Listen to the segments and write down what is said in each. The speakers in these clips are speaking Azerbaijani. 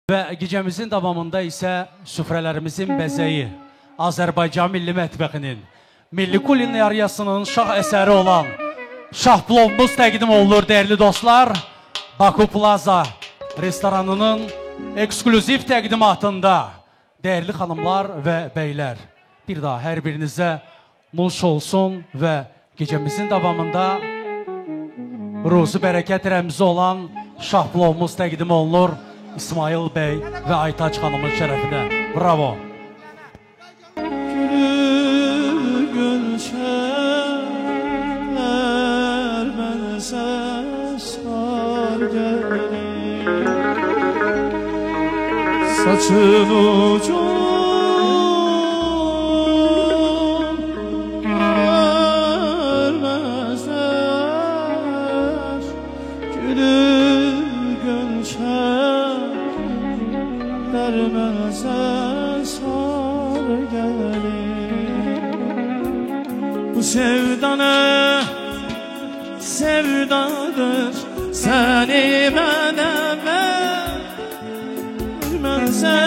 Və gecəmizin davamında isə süfrələrimizin bəzəyi Azərbaycan Milli Mətbəxinin, Milli Kulinariyasının şah əsəri olan şah plovumuz təqdim olunur, dəyərli dostlar. Baku Plaza restoranının eksklüziv təqdimatında dəyərli xanımlar və bəylər, bir daha hər birinizə nuş olsun və gecəmizin davamında ruzu bərəkət rəmzi olan şah plovumuz təqdim olunur İsmail bəy və Aytac xanımın şərəfinə. Bravo! Gülü gülşənlər mənsə sar gəlir, saçın ucun görməzlər. Gülü gülşənlər mənsə sar gəlir. Bu sevda nə sevdadır, səni mənə verməzsə.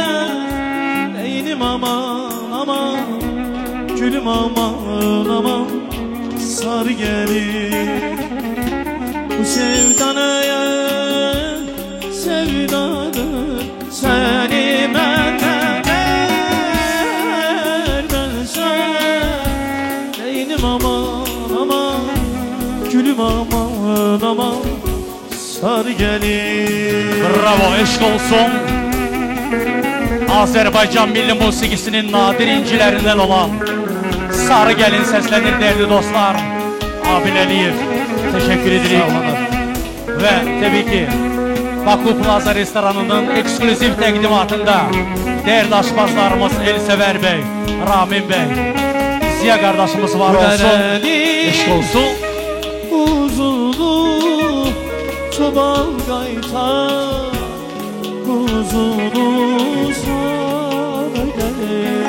Neynim aman aman, gülüm aman aman, sarı gelir. Bu sevda nə sevdadır, səni mənə verməzsə. Neynim aman aman, gülüm aman aman, sarı gelir. Bravo, eşq olsun. Azərbaycan milli musiqisinin nadir incilərindən olan Sarı Gəlin səslənir, dəyərli dostlar. Abil Əliyev, təşəkkür edirik. Və təbii ki, Baku Plaza restoranının eksklüziv təqdimatında dəyərli aşpazlarımız Elsəvər bəy, Ramin bəy, Ziya qardaşımız var olsun, eşq olsun. Uzunu çoban qaytar, kuzunu sarı gəlir.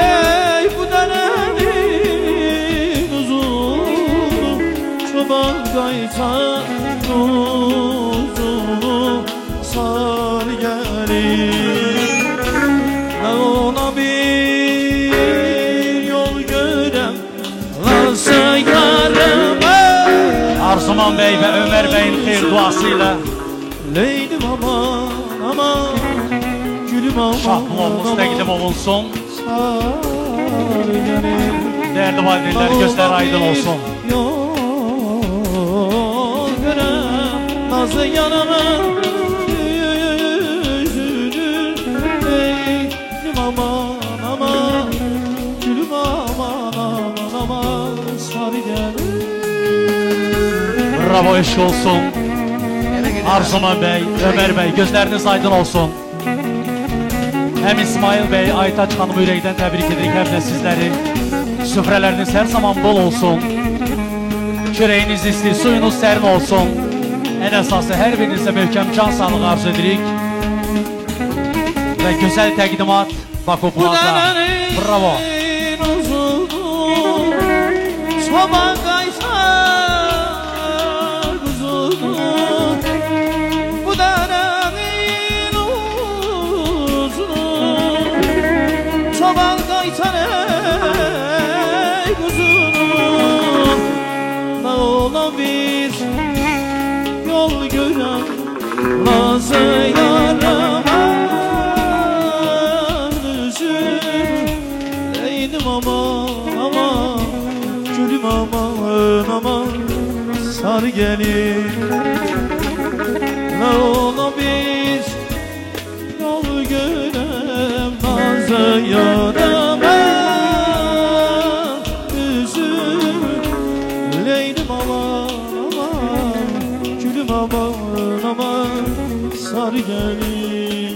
Ey bu dərənin uzunu çoban qaytar, kuzunu sarı gəlir. Mən ona bir yol görəm, lazı yarım. Arzuman bəy və Ömər bəyin xeyir duası ilə Leylim aman aman, gülüm aman, şah plovumuz təqdim olunsun. Dəyərli valideynlər, gözlər aydın olsun. Yol görəm, nazı yanımın yüzünü. Leylim aman aman, gülüm aman aman aman, sarı gəlir. Bravo, eşq olsun. Arzuman bəy, Ömər bəy, gözləriniz aydın olsun. Həm İsmail bəy, Aytac xanımı ürəkdən təbrik edirik, həm də sizləri. Süfrələriniz hər zaman bol olsun. Çörəyiniz isti, suyunuz sərin olsun. Ən əsası hər birinizə möhkəm can sağlığı arzu edirik. Və gözəl təqdimat Baku Plaza. Bravo! Çoban qaytar quzunu, bu dərənin uzunu çoban qaytar ey quzunu. Mən ona bir yol görəm, nazı yarama üzüm. Leylim aman aman, gülüm aman aman, sarı gelir. Mən ona bir yol görəm, nazı yarama üzüm. Leylim aman aman, gülüm aman aman, sarı gelir.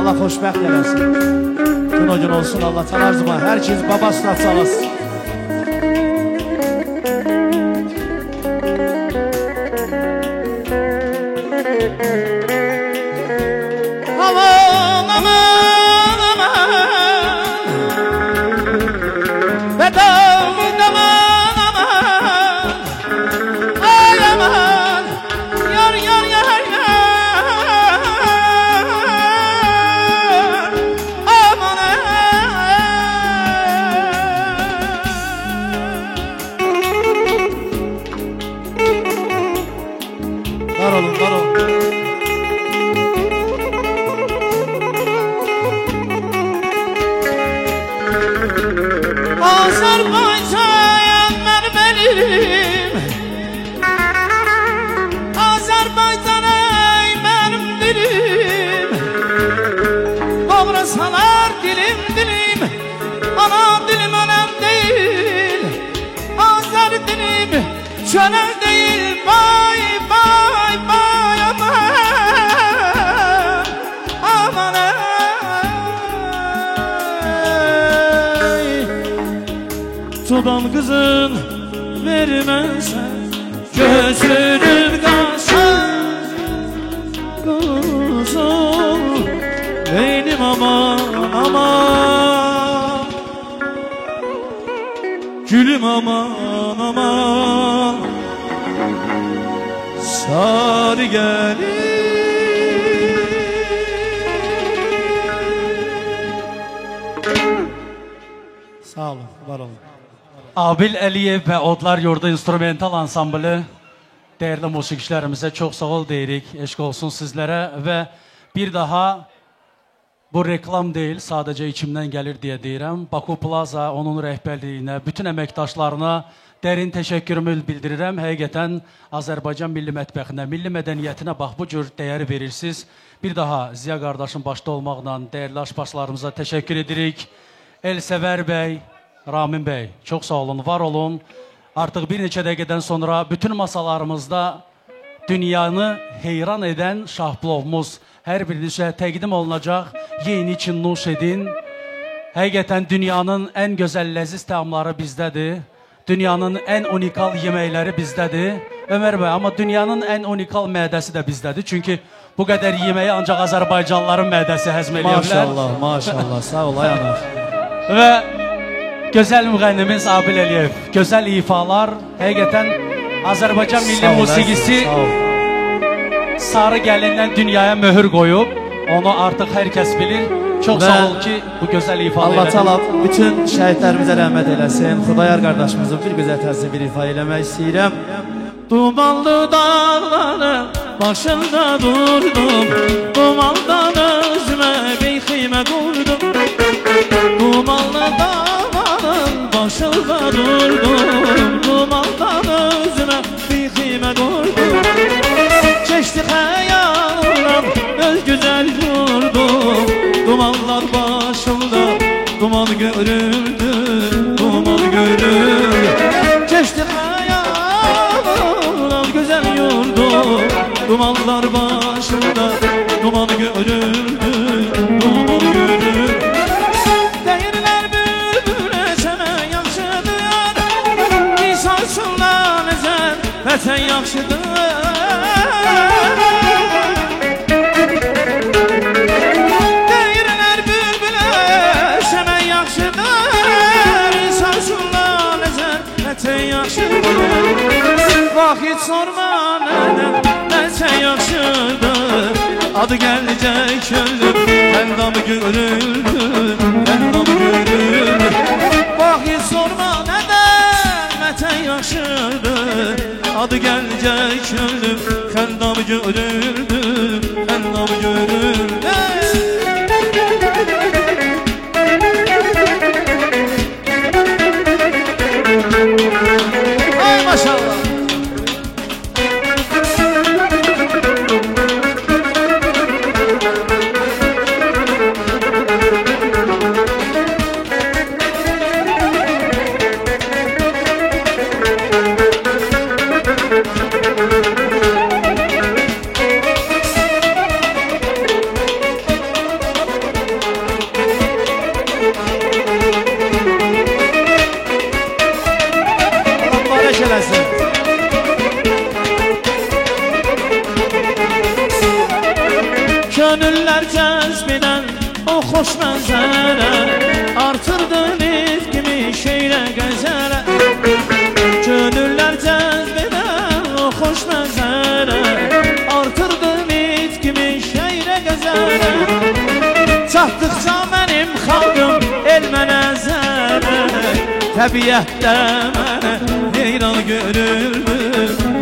Allah xoşbəxt eləsin. Gün o gün olsun, Allah can arzuma. Hər kəs babasına çalasın. Aman aman aman, bedam aman aman, ay aman, yar yar yar yar, aman ey. Var olun, var olun. Azərbaycan mənim elim, Azərbaycan ey mənim dilim. Doğrasalar dilim dilim, ana dilim önəm deyil. Azər dilim çölə deyil, vay vay vay aman, aman ey. Tudan kızın vermezsen gözünüm kalsın kuzum, beynim aman aman, gülüm aman aman, sarı gelin. Sağ olun, var olun. Abil Əliyev və Odlar Yurdu Instrumental Ansamblı dəyərli musiqiçilərimizə çox sağ ol deyirik. Eşq olsun sizlərə və bir daha bu reklam deyil, sadəcə içimdən gəlir deyə deyirəm. Baku Plaza, onun rəhbərliyinə, bütün əməkdaşlarına dərin təşəkkürümü bildirirəm. Həqiqətən Azərbaycan milli mətbəxinə, milli mədəniyyətinə bax bu cür dəyər verirsiniz. Bir daha Ziya qardaşım başda olmaqla dəyərli aşpazlarımıza təşəkkür edirik. Elsəvər bəy, Ramin bəy, çox sağ olun, var olun. Artıq bir neçə dəqiqədən sonra bütün masalarımızda dünyanı heyran edən şahplovumuz hər birinizə təqdim olunacaq. Yeyin için nuş edin. Həqiqətən dünyanın ən gözəl ləziz təamları bizdədir. Dünyanın ən unikal yeməkləri bizdədir. Ömər bəy, amma dünyanın ən unikal mədəsi də bizdədir. Çünki bu qədər yeməyi ancaq Azərbaycanlıların mədəsi həzm eləyə bilər. Maşallah, maşallah, sağ ol, ay anar. Və gözəl müğənnimiz Abil Əliyev, gözəl ifalar, həqiqətən Azərbaycan milli musiqisi sarı gəlindən dünyaya möhür qoyub, onu artıq hər kəs bilir. Çox sağ ol ki, bu gözəl ifadə Allah təala bütün şəhidlərimizə rəhmət eləsin. Xudayar qardaşımızın bir gözəl tərzdə bir ifadə eləmək istəyirəm. Dumanlı dağların başında durdum, dumandan özümə bir xeymə qurdum. Dumanlı dağların başında durdum, dumandan özümə bir xeymə qurdum. Keçdi xəyalım öz gözəl yurdum, dumanlar başımda duman görüldü, duman görüldü. Keçdi xəyalım gözəl yurdum, dumanlar başımda duman görüldü, duman görüldü. Deyirlər bülbülə sənə yaxşıdır, İnsansınlar nəzər vətən yaxşıdır. Deyirlər bülbülə sənə yaxşıdır, İnsansınlar nəzər vətən yaxşıdır. Vaxit sorma nədən vətən yaxşıdır, adı gələcək öldüm, əndamı görüldü, əndamı görüldü. Vaxit sorma nədən vətən yaxşıdır, adı gələcək öldüm, xəndamı görüldü, xəndamı görüldü. Ay maşallah. Gönüller cəzb edən o xoş mənzərə, artırdı nif kimi şeirə qəzələ. Gönüller cəzb edən o xoş mənzərə, artırdı nif kimi şeirə qəzələ. Çatdıqca mənim xalqım el mənə zərə, təbiətdə mənə heyran görüldü,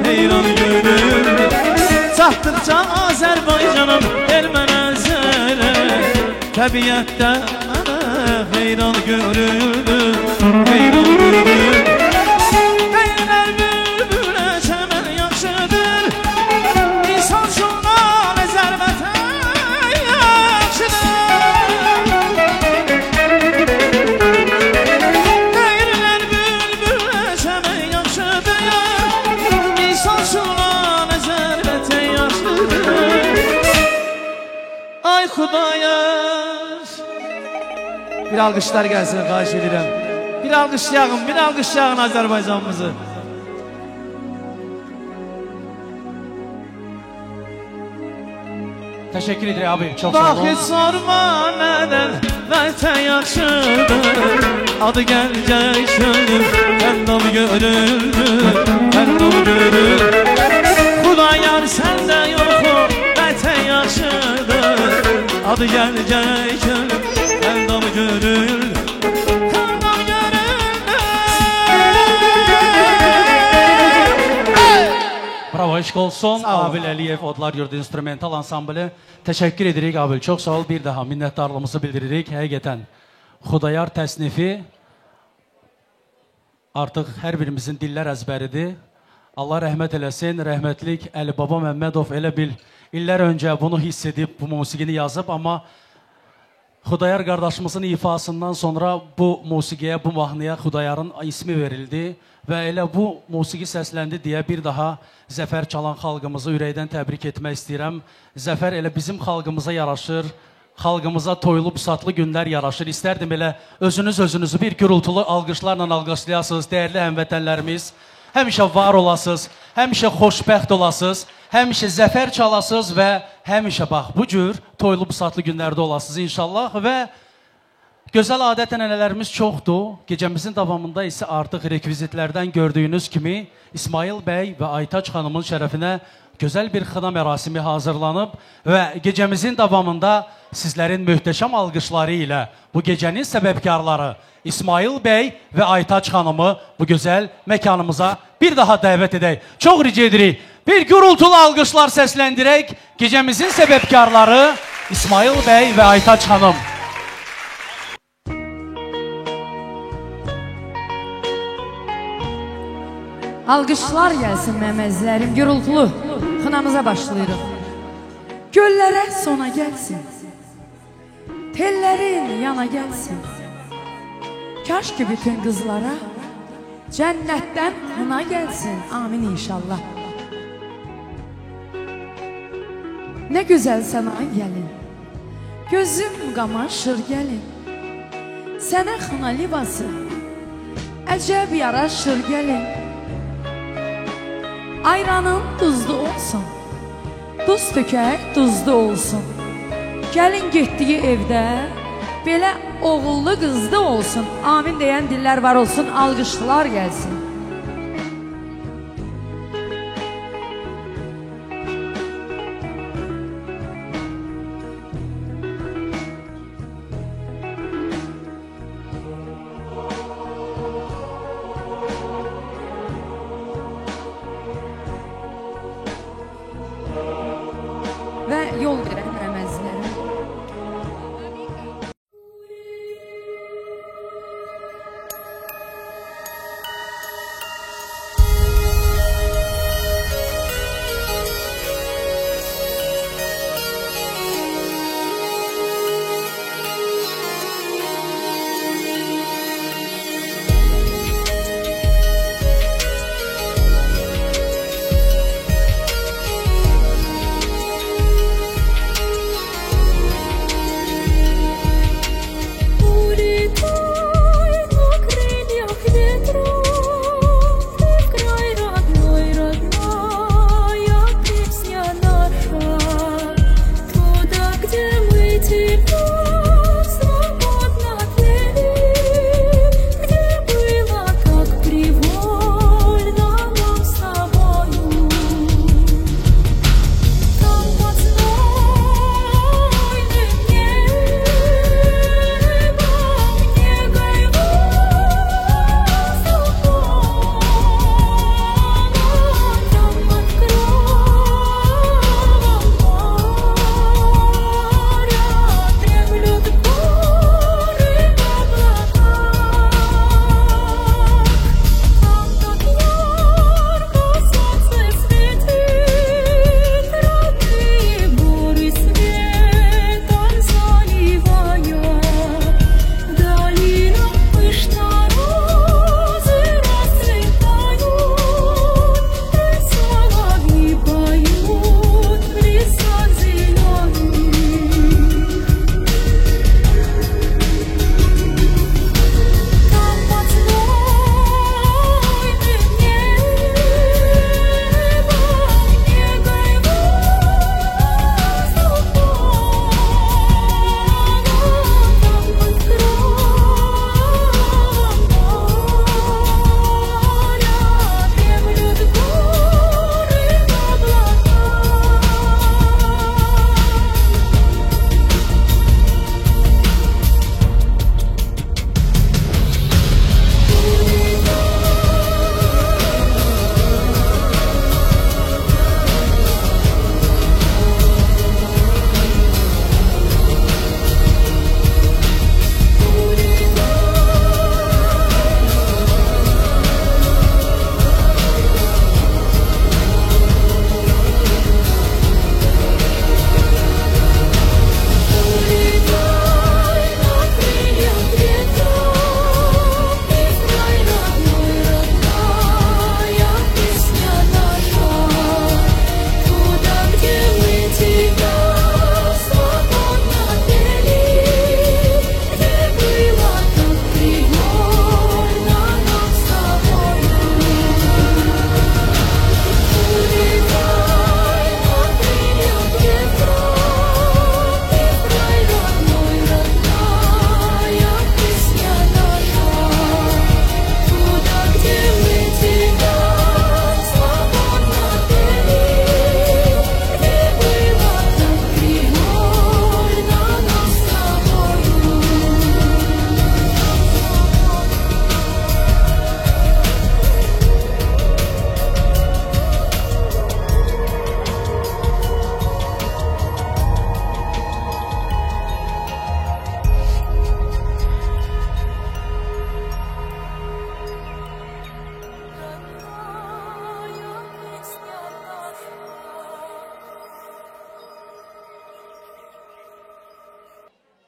heyran görüldü. Çatdıqca Azərbaycanım el mənə zərə, təbiətdə mənə heyran görüldü, heyran görüldü. Deyirlər bülbülə çəmən yaxşıdır, İnsan şundan zərbətə yaxşıdır. Deyirlər bülbülə çəmən yaxşıdır, İnsan şundan zərbətə yaxşıdır. Ay Xudayar. Bir alqışlar gəlsin, xahiş edirəm. Bir alqışlayalım, bir alqışlayalım Azərbaycanımızı. Teşekkür ederim abi, çok sağ olun. Bax heç sorma nədən vətən yaxşıdır, adı gəlcək çöldür, kəndam görüldü, kəndam görüldü. Xudayar səndə yoxu, vətən yaxşıdır, adı gəlcək çöldür, kəndam görüldü, kəndam görüldü. Bravo, eşq olsun. Abil Əliyev, Odlar Yurdu Instrumental Ansamblı. Təşəkkür edirik Abil, çox sağ ol. Bir daha minnətdarlığımızı bildiririk. Həqiqətən Xudayar təsnifi artıq hər birimizin dillər əzbəridir. Allah rəhmət eləsin. Rəhmətlik Əli Baba Məmmədov elə bil illər öncə bunu hiss edib, bu musiqini yazıb, amma Xudayar qardaşımızın ifasından sonra bu musiqiyə, bu mahnıya Xudayarın ismi verildi və elə bu musiqi səsləndi deyə bir daha zəfər çalan xalqımızı ürəkdən təbrik etmək istəyirəm. Zəfər elə bizim xalqımıza yaraşır, xalqımıza toylu, busatlı günlər yaraşır. İstərdim elə özünüz özünüzü bir gürültülü alqışlarla alqışlayasınız, dəyərli həmvətənlərimiz. Həmişə var olasınız, həmişə xoşbəxt olasınız, həmişə zəfər çalasınız və həmişə bax bu cür toylu busatlı günlərdə olasınız inşallah. Və gözəl adət-ənənələrimiz çoxdur. Gecəmizin davamında isə artıq rekvizitlərdən gördüyünüz kimi İsmail bəy və Aytaç xanımın şərəfinə gözəl bir xına mərasimi hazırlanıb və gecəmizin davamında sizlərin möhtəşəm alqışları ilə bu gecənin səbəbkarları İsmail bəy və Aytaç xanımı bu gözəl məkanımıza bir daha dəvət edək. Çox rica edirik, bir gürültülü alqışlar səsləndirək gecəmizin səbəbkarları İsmail bəy və Aytaç xanım. Alqışlar gəlsin məməzlərim, gürültülü xınamıza başlayırıq. Göllərə sona gəlsin, tellərin yana gəlsin. Kaş ki bütün qızlara cənnətdən xına gəlsin, amin inşallah. Nə gözəl sənə gəlin, gözüm qamaşır gəlin. Sənə xına libası əcəb yaraşır gəlin. Ayranın duzlu olsun, duz tökək duzlu olsun. Gəlin getdiyi evdə belə oğullu qızlı olsun. Amin deyən dillər var olsun, alqışlar gəlsin. Və yol verən məməzlərə.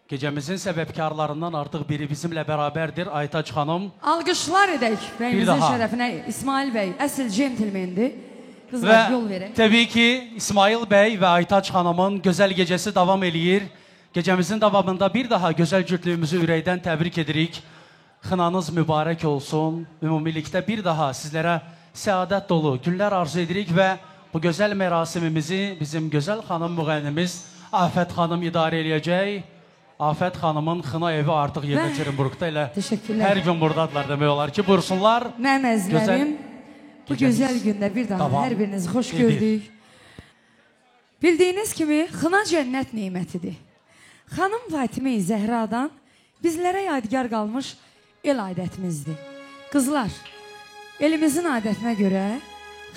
Gecəmizin səbəbkarlarından artıq biri bizimlə bərabərdir, Aytac xanım. Alqışlar edək bəyimizin şərəfinə. İsmail bəy əsl centilmendir. Qızlar, yol verək. Təbii ki, İsmail bəy və Aytac xanımın gözəl gecəsi davam eləyir. Gecəmizin davamında bir daha gözəl cütlüyümüzü ürəkdən təbrik edirik. Xınanız mübarək olsun. Ümumilikdə bir daha sizlərə səadət dolu günlər arzu edirik və bu gözəl mərasimimizi bizim gözəl xanım müğənnimiz Afət xanım idarə eləyəcək. Afət xanımın xına evi artıq Yekaterinburqda elə hər gün buradadırlar demək olar ki, buyursunlar. Mənim əzizlərim, bu gözəl gündə bir daha hər birinizi xoş gördük. Bildiyiniz kimi xına cənnət nemətidir. Xanım Fatimə-i Zəhradan bizlərə yadigar qalmış el adətimizdir. Qızlar, elimizin adətinə görə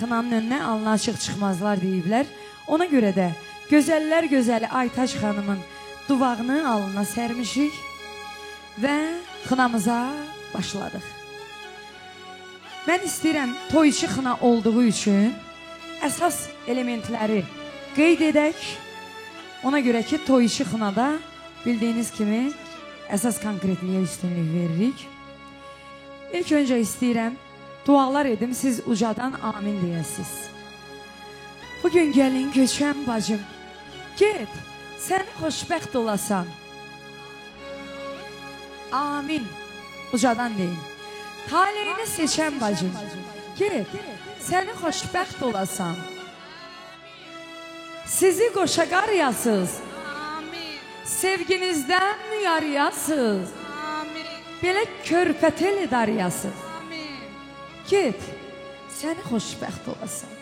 xınanın önünə alnı açıq çıxmazlar deyiblər. Ona görə də gözəllər gözəli Aytac xanımın duvağını alnına sərmişik və xınamıza başladıq. Mən istəyirəm toy içi xına olduğu üçün əsas elementləri qeyd edək. Ona görə ki, toy içi xınada bildiyiniz kimi əsas konkretliyə üstünlük veririk. İlk öncə istəyirəm dualar edim, siz ucadan amin deyəsiniz. Bugün gəlin köçəm bacım, get, sən xoşbəxt olasan. Amin, ucadan deyin. Taleyini seçəm bacım, get, səni xoşbəxt olasan. Sizi qoşa qarıyasız, sevginizdən yarıyasız, belə körpətel darıyasız. Get, səni xoşbəxt olasan.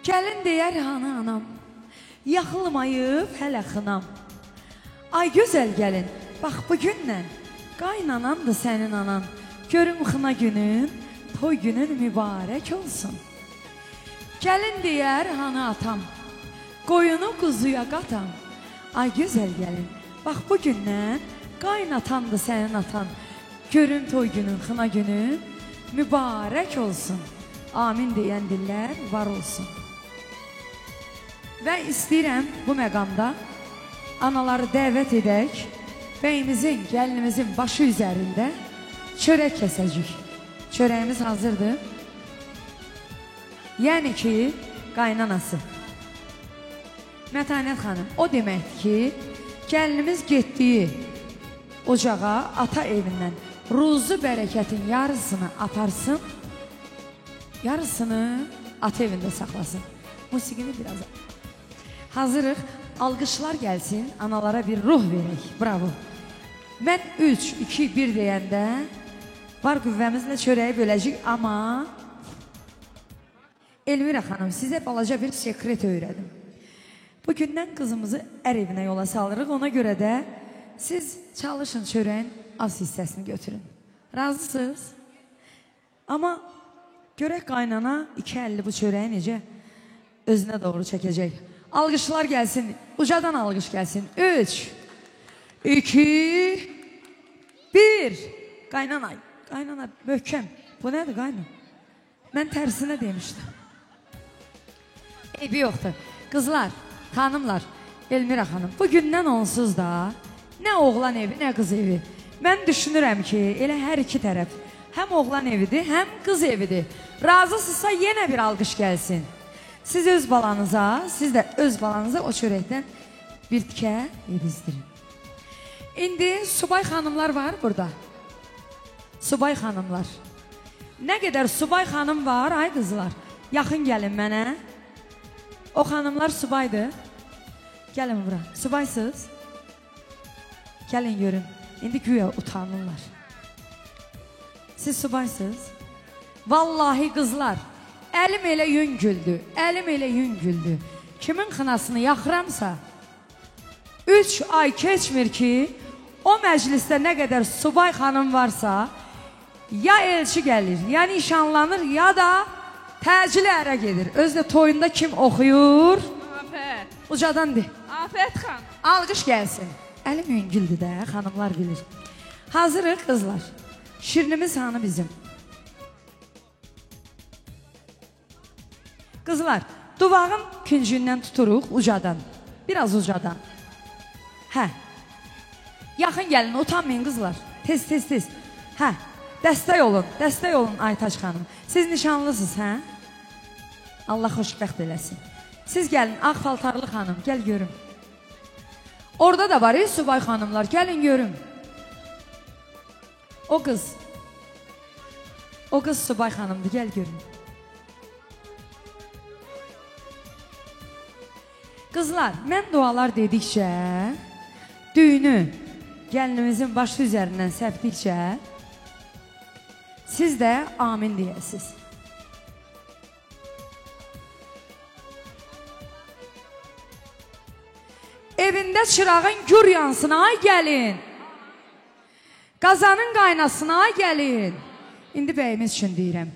Gəlin deyər hanı anam, yaxılmayıb hələ xınam. Ay gözəl gəlin, bax bugündən qaynanandır sənin anan. Görüm xına günün, toy günün mübarək olsun. Gəlin deyər hanı atam, qoyunu quzuya qatam. Ay gözəl gəlin, bax bugündən qaynatandır sənin atan. Görüm toy günün, xına günün mübarək olsun. Amin deyən dillər var olsun. Və istəyirəm bu məqamda anaları dəvət edək, bəyimizin, gəlinimizin başı üzərində çörək kəsəcik. Çörəyimiz hazırdır. Yəni ki, qaynanası. Mətanət xanım, o deməkdir ki, gəlinimiz getdiyi ocağa ata evindən ruzu bərəkətin yarısını aparsın, yarısını ata evində saxlasın. Musiqini biraz hazırıq, alqışlar gəlsin, analara bir ruh verək. Bravo. Mən 3, 2, 1 deyəndə var qüvvəmizlə çörəyi böləcək, amma Elvira xanım, sizə balaca bir sekret öyrədim. Bugündən qızımızı ər evinə yola salırıq, ona görə də siz çalışın çörəyin az hissəsini götürün. Razısınız? Amma görək qaynana iki əlli bu çörəyi necə özünə doğru çəkəcək. Alqışlar gəlsin, ucadan alqış gəlsin. 3, 2, 1. Qaynana, qaynana, möhkəm. Bu nədir qaynana? Mən tərsinə demişdim. Eybi yoxdur. Qızlar, xanımlar, Elmira xanım, bugündən onsuz da nə oğlan evi, nə qız evi. Mən düşünürəm ki, elə hər iki tərəf həm oğlan evidir, həm qız evidir. Razısınızsa yenə bir alqış gəlsin. Siz öz balanıza, siz də öz balanıza o çörəkdən bir tikə yedizdirin. İndi subay xanımlar var burada. Subay xanımlar. Nə qədər subay xanım var, ay qızlar. Yaxın gəlin mənə. O xanımlar subaydır. Gəlin bura. Subaysınız. Gəlin görün. İndi güya utanırlar. Siz subaysınız. Vallahi qızlar, əlim elə yüngüldü, əlim elə yüngüldü. Kimin xınasını yaxıramsa, 3 ay keçmir ki, o məclisdə nə qədər subay xanım varsa, ya elçi gəlir, ya nişanlanır, ya da təcili ərə gedir. Özü də toyunda kim oxuyur? Afət. Ucadan de. Afət xanım. Alqış gəlsin. Əlim yüngüldü də, xanımlar bilir. Hazırıq qızlar. Şirinimiz hanı bizim? Qızlar, duvağın küncündən tuturuq ucadan. Biraz ucadan. Hə. Yaxın gəlin, utanmayın qızlar. Tez, tez, tez. Hə, dəstək olun, dəstək olun Aytac xanım. Siz nişanlısınız, hə? Allah xoşbəxt eləsin. Siz gəlin, ağ paltarlı xanım, gəl görüm. Orada da var, subay xanımlar, gəlin görüm. O qız. O qız subay xanımdır, gəl görüm. Qızlar, mən dualar dedikcə, düyünü gəlinimizin başı üzərindən səpdikcə, siz də amin deyəsiniz. Evində çırağın gür yansın, ay gəlin. Qazanın qaynasın, ay gəlin. İndi bəyimiz üçün deyirəm.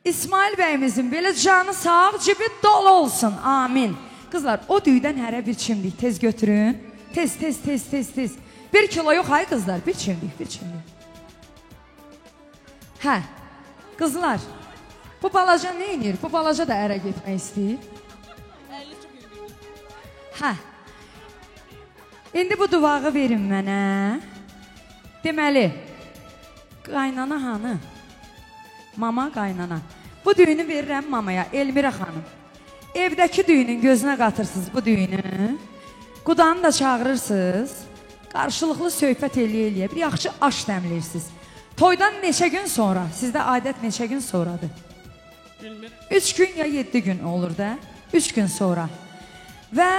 İsmail bəyimizin belə canı sağ, cibi dolu olsun, amin. Qızlar, o düyüdən hərə bir çimdik, tez götürün. Tez, tez, tez, tez, tez. 1 kilo yox, ay qızlar, bir çimdik, bir çimdik. Hə, qızlar, bu balaca nə edir? Bu balaca da ərə getmək istəyir. Hə, indi bu duvağı verin mənə. Deməli, qaynana hanı? Mama qaynana. Bu düyünü verirəm mamaya, Elmira xanım. Evdəki düyünün gözünə qatırsınız bu düyünü. Qudanı da çağırırsınız. Qarşılıqlı söhbət eləyə-eləyə bir yaxşı aş dəmləyirsiniz. Toydan neçə gün sonra? Sizdə adət neçə gün sonradır? 3 gün ya 7 gün olur da. 3 gün sonra. Və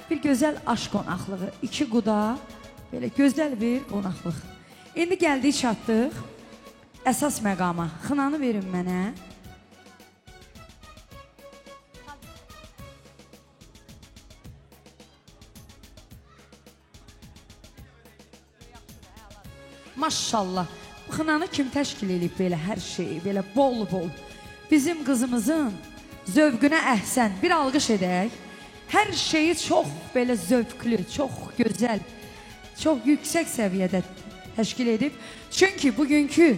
bir gözəl aş qonaqlığı. 2 quda, belə gözəl bir qonaqlıq. İndi gəldik, çatdıq əsas məqama. Xınanı verin mənə. Maşallah. Bu xınanı kim təşkil edib belə hər şeyi, belə bol-bol. Bizim qızımızın zövqünə əhsən. Bir alqış edək. Hər şeyi çox belə zövqlü, çox gözəl, çox yüksək səviyyədə təşkil edib. Çünki bugünkü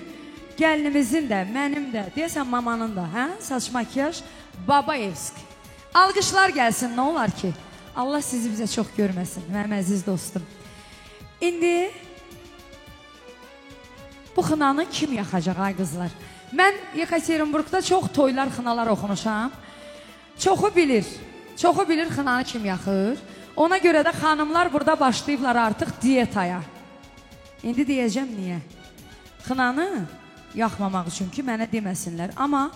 gəlinimizin də, mənim də, deyəsən mamanın da, hə? Saç makiyaj Babayevsk. Alqışlar gəlsin, nə olar ki? Allah sizi bizə çox görməsin, mənim əziz dostum. İndi bu xınanı kim yaxacaq, ay qızlar? Mən Yekaterinburqda çox toylar, xınalar oxumuşam. Çoxu bilir, çoxu bilir xınanı kim yaxır. Ona görə də xanımlar burada başlayıblar artıq diyetaya. İndi deyəcəm niyə? Xınanı yaxmamaq üçün ki, mənə deməsinlər. Amma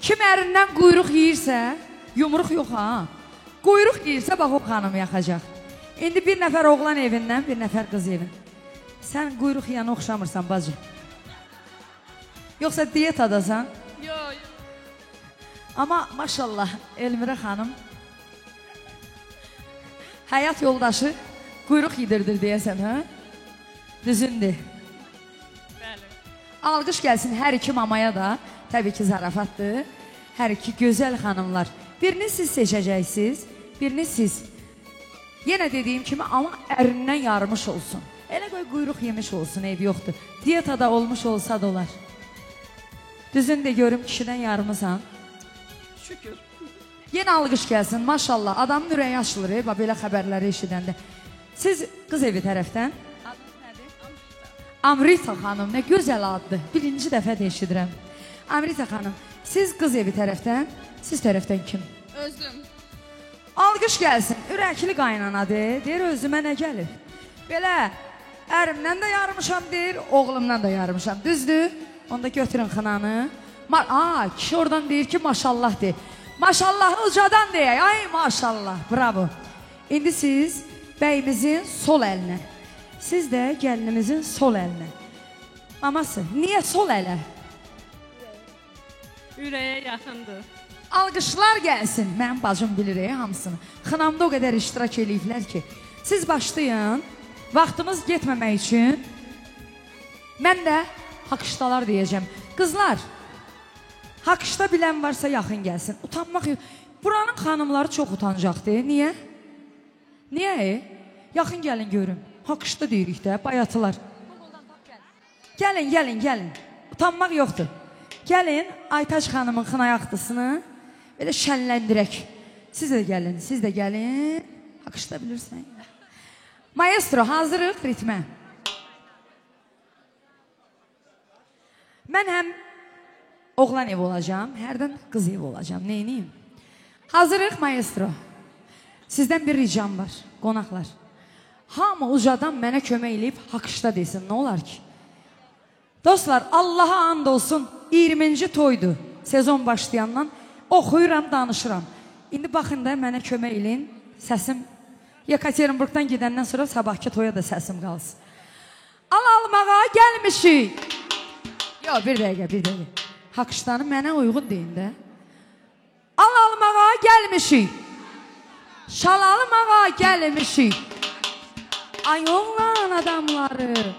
kim ərindən quyruq yeyirsə, yumruq yox ha, quyruq yeyirsə, bax o xanımı yaxacaq. İndi bir nəfər oğlan evindən, bir nəfər qız evindən. Sən quyruq yeyənə oxşamırsan bacı. Yoxsa diyetadasan? Yox, yox. Amma maşallah Elmira xanım həyat yoldaşı quyruq yedirdir deyəsən, hə? Düzündür. Bəli. Alqış gəlsin hər iki mamaya da. Təbii ki, zarafatdır. Hər iki gözəl xanımlar. Birini siz seçəcəksiniz, birini siz. Yenə dediyim kimi, amma ərindən yarmış olsun. Elə qoy quyruq yemiş olsun, eybi yoxdur. Dietada olmuş olsa da olar. Düzün de görüm, kişidən yarmısan. Şükür. Yenə alqış gəlsin, maşallah. Adamın ürəyi açılır, belə xəbərləri eşidəndə. Siz qız evi tərəfdən? Adınız nədir? Amrita. Amrita xanım, nə gözəl addır. Birinci dəfə də eşidirəm. Amrita xanım, siz qız evi tərəfdən, siz tərəfdən kim? Özüm. Alqış gəlsin. Ürəkli qaynanadır. Deyir, özümə nə gəlir? Belə, ərimdən də yarmışam deyir, oğlumdan da yarmışam. Düzdür? Onda götürün xınanı. Kişi oradan deyir ki, maşallah deyir. Maşallahı ucadan deyək. Ay maşallah, bravo. İndi siz bəyimizin sol əlinə, siz də gəlinimizin sol əlinə. Maması, niyə sol ələ? Ürəyə yaxındır. Alqışlar gəlsin. Mənim bacım bilir hamısını. Xınamda o qədər iştirak eləyiblər ki. Siz başlayın. Vaxtımız getməmək üçün mən də haqışdalar deyəcəm. Qızlar, haqışda bilən varsa yaxın gəlsin. Utanmaq yox. Buranın xanımları çox utancaqdır. Niyə? Niyə? Yaxın gəlin görüm. Haqışda deyirik də, bayatılar. Gəlin, gəlin, gəlin. Utanmaq yoxdur. Gəlin, Aytac xanımın xınayaqdısını belə şənləndirək. Siz də gəlin, siz də gəlin. Haqışda bilirsən. Maestro, hazırıq ritmə. Mən həm oğlan evi olacağam, hərdən qız evi olacağam. Neyniyim? Hazırıq maestro. Sizdən bir ricam var, qonaqlar. Hamı ucadan mənə kömək eləyib haqışda desin, nə olar ki? Dostlar, Allaha and olsun, 20-ci toydu. Sezon başlayandan oxuyuram, danışıram. İndi baxın da mənə kömək eləyin, səsim Yekaterinburgdan gedəndən sonra sabahki toya da səsim qalsın. Al almağa gəlmişik. Yox, bir dəqiqə, bir dəqiqə. Haqışdanı mənə uyğun deyin də. Al almağa gəlmişik. Şal almağa gəlmişik. Ay oğlan adamları,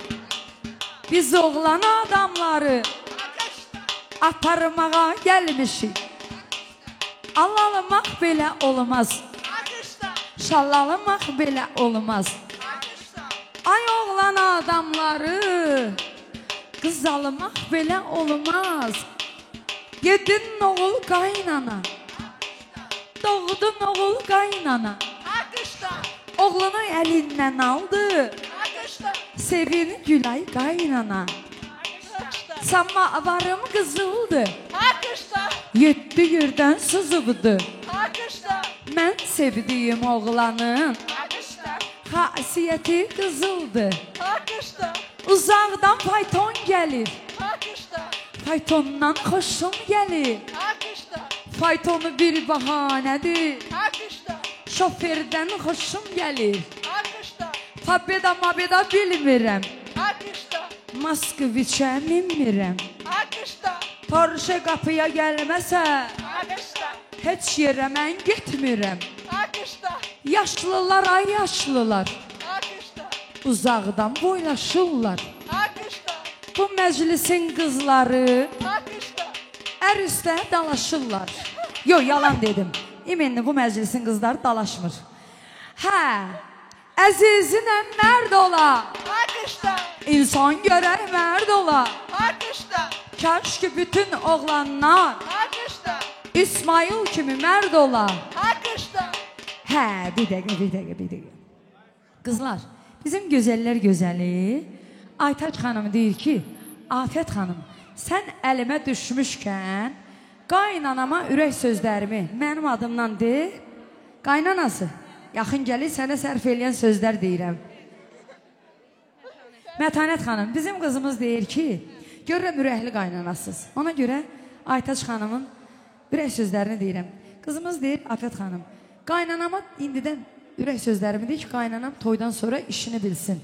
biz oğlan adamları aparmağa gəlmişik. Al almaq belə olmaz. Şal almaq belə olmaz. Ay oğlan adamları, qız almaq belə olmaz. Yedin oğul qaynana, doğdun oğul qaynana. Oğlunu əlindən aldı, sevin Gülay qaynana. Samavarım qızıldı, 7 yerdən sızıbdı. Mən sevdiyim oğlanın xasiyyəti qızıldı. Uzaqdan fayton gəlir, faytondan xoşum gəlir. Faytonu bir bahanədir, şoferdən xoşum gəlir. Pobeda mabeda bilmirəm, Moskviçə minmirəm. Porsche qapıya gəlməsə, heç yerə mən getmirəm. Yaşlılar, ay yaşlılar, uzaqdan boylaşırlar. Bu məclisin qızları ər üstə dalaşırlar. Yox, yalan dedim. İminli bu məclisin qızları dalaşmır. Hə, əzizinə mərd ola, İnsan görər mərd ola. Kaş ki bütün oğlanlar İsmail kimi mərd ola. Hə, bir dəqiqə, bir dəqiqə, bir dəqiqə. Qızlar, bizim gözəllər gözəli Aytaç xanım deyir ki, Afət xanım, sən əlimə düşmüşkən qaynanama ürək sözlərimi mənim adımdan de. Qaynanası, yaxın gəlir sənə sərf eləyən sözlər deyirəm. Mətanət xanım, bizim qızımız deyir ki, görürəm ürəkli qaynanasız. Ona görə Aytaç xanımın ürək sözlərini deyirəm. Qızımız deyir, Afət xanım, qaynanama indidən ürək sözlərimi deyir ki, qaynanam toydan sonra işini bilsin.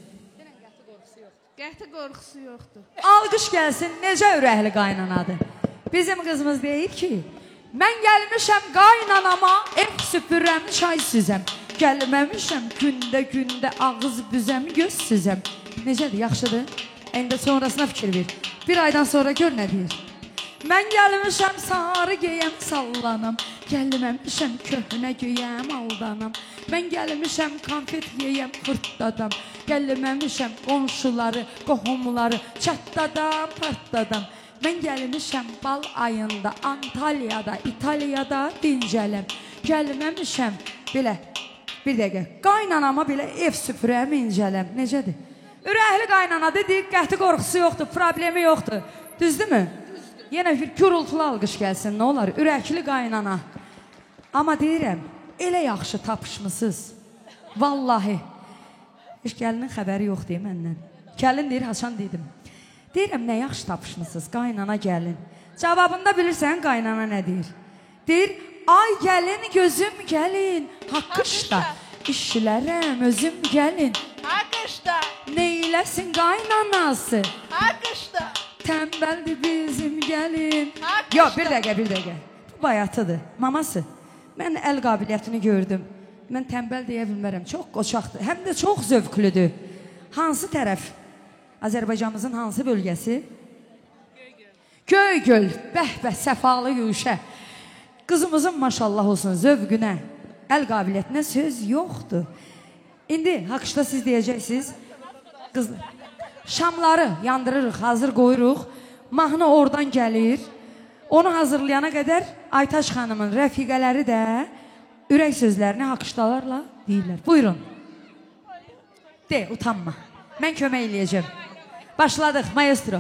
Qəti qorxusu yoxdur. Alqış gəlsin, necə ürəkli qaynanadır. Bizim qızımız deyir ki, mən gəlmişəm qaynanama, ev süpürəm, çay süzəm. Gəlməmişəm, gündə-gündə ağız büzəm, göz süzəm. Necədir, yaxşıdır? İndi sonrasına fikir ver. Bir aydan sonra gör nə deyir. Mən gəlmişəm, sarı geyəm, sallanam. Gəlməmişəm, köhnə geyəm, aldanam. Mən gəlmişəm, konfet yeyəm, xırtdadam. Gəlməmişəm, qonşuları, qohumları çatdadam, partdadam. Mən gəlmişəm bal ayında, Antalyada, İtaliyada dincələm. Gəlməmişəm, belə, bir dəqiqə, qaynanama belə ev süpürəm, incələm. Necədir? Ürəkli qaynana dedik, qəti qorxusu yoxdur, problemi yoxdur. Düzdürmü? Düzdür. Yenə bir gürultulu alqış gəlsin, nə olar? Ürəkli qaynana. Amma deyirəm, elə yaxşı tapışmısınız. Vallahi. Heç gəlinin xəbəri yox deyim məndən. Gəlin deyir, haçan dedim. Deyirəm, nə yaxşı tapışmısınız, qaynana gəlin. Cavabında bilirsən, qaynana nə deyir? Deyir, ay gəlin, gözüm gəlin, haqqışda. İşlərəm, özüm gəlin. Haqqışda. Neyləsin qaynanası? Haqqışda. Tənbəldir bizim gəlin. Haqqışda. Yox, bir dəqiqə, bir dəqiqə. Bu bayatıdır. Maması, mən əl qabiliyyətini gördüm. Mən tənbəl deyə bilmərəm. Çox qoçaqdır. Həm də çox zövqlüdür. Hansı tərəf? Azərbaycanımızın hansı bölgəsi? Göygöl. Göygöl. Bəh-bəh, səfalı güşə. Qızımızın maşallah olsun zövqünə, əl qabiliyyətinə söz yoxdur. İndi haqışda siz deyəcəksiniz, qızlar, şamları yandırırıq, hazır qoyuruq. Mahnı oradan gəlir. Onu hazırlayana qədər Aytaç xanımın rəfiqələri də ürək sözlərini haqışdalarla deyirlər. Buyurun. De, utanma. Mən kömək eləyəcəm. Başladıq, maestro.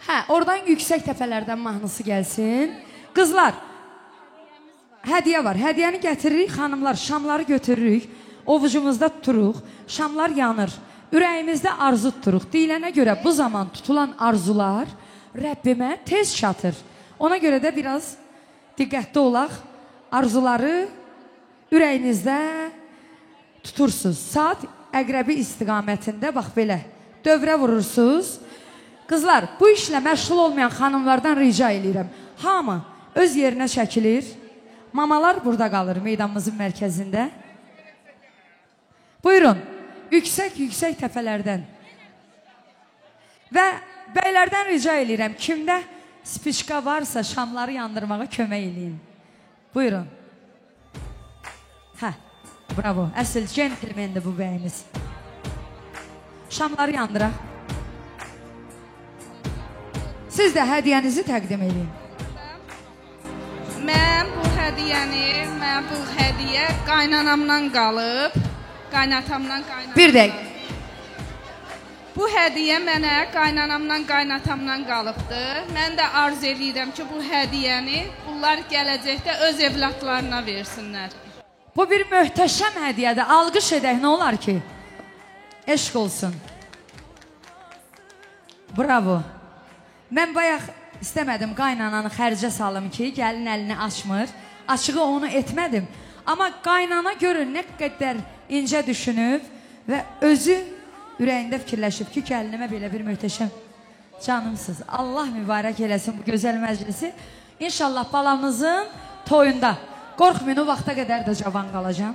Hə, oradan yüksək təpələrdən mahnısı gəlsin. Qızlar, hədiyyə var. Hədiyyəni gətiririk, xanımlar, şamları götürürük. Ovucumuzda tuturuq, şamlar yanır. Ürəyimizdə arzu tuturuq. Deyilənə görə bu zaman tutulan arzular Rəbbimə tez çatır. Ona görə də biraz diqqətli olaq. Arzuları ürəyinizdə tutursunuz. Saat əqrəbi istiqamətində bax belə dövrə vurursunuz. Qızlar, bu işlə məşğul olmayan xanımlardan rica eləyirəm. Hamı öz yerinə çəkilir. Mamalar burada qalır meydanımızın mərkəzində. Buyurun, yüksək-yüksək təpələrdən. Və bəylərdən rica eləyirəm, kimdə spiçka varsa şamları yandırmağa kömək eləyin. Buyurun. Hə, bravo, əsl centilmendir bu bəyimiz. Şamları yandıraq. Siz də hədiyyənizi təqdim edin. Mən bu hədiyyəni, mən bu hədiyyə qaynanamdan qalıb, qaynatamdan qaynanamdan. Bir dəqiq. Bu hədiyyə mənə qaynanamdan qaynatamdan qalıbdır. Mən də arzu eləyirəm ki, bu hədiyyəni bunlar gələcəkdə öz evlatlarına versinlər. Bu bir möhtəşəm hədiyyədir. Alqış edək, nə olar ki? Eşq olsun. Bravo. Mən bayaq istəmədim qaynananı xərcə salım ki, gəlin əlini açmır. Açığı onu etmədim. Amma qaynana görün nə qədər incə düşünüb və özü ürəyində fikirləşib ki, gəlinimə belə bir möhtəşəm canımsız. Allah mübarək eləsin bu gözəl məclisi. İnşallah balamızın toyunda. Qorxmayın, o vaxta qədər də cavan qalacam.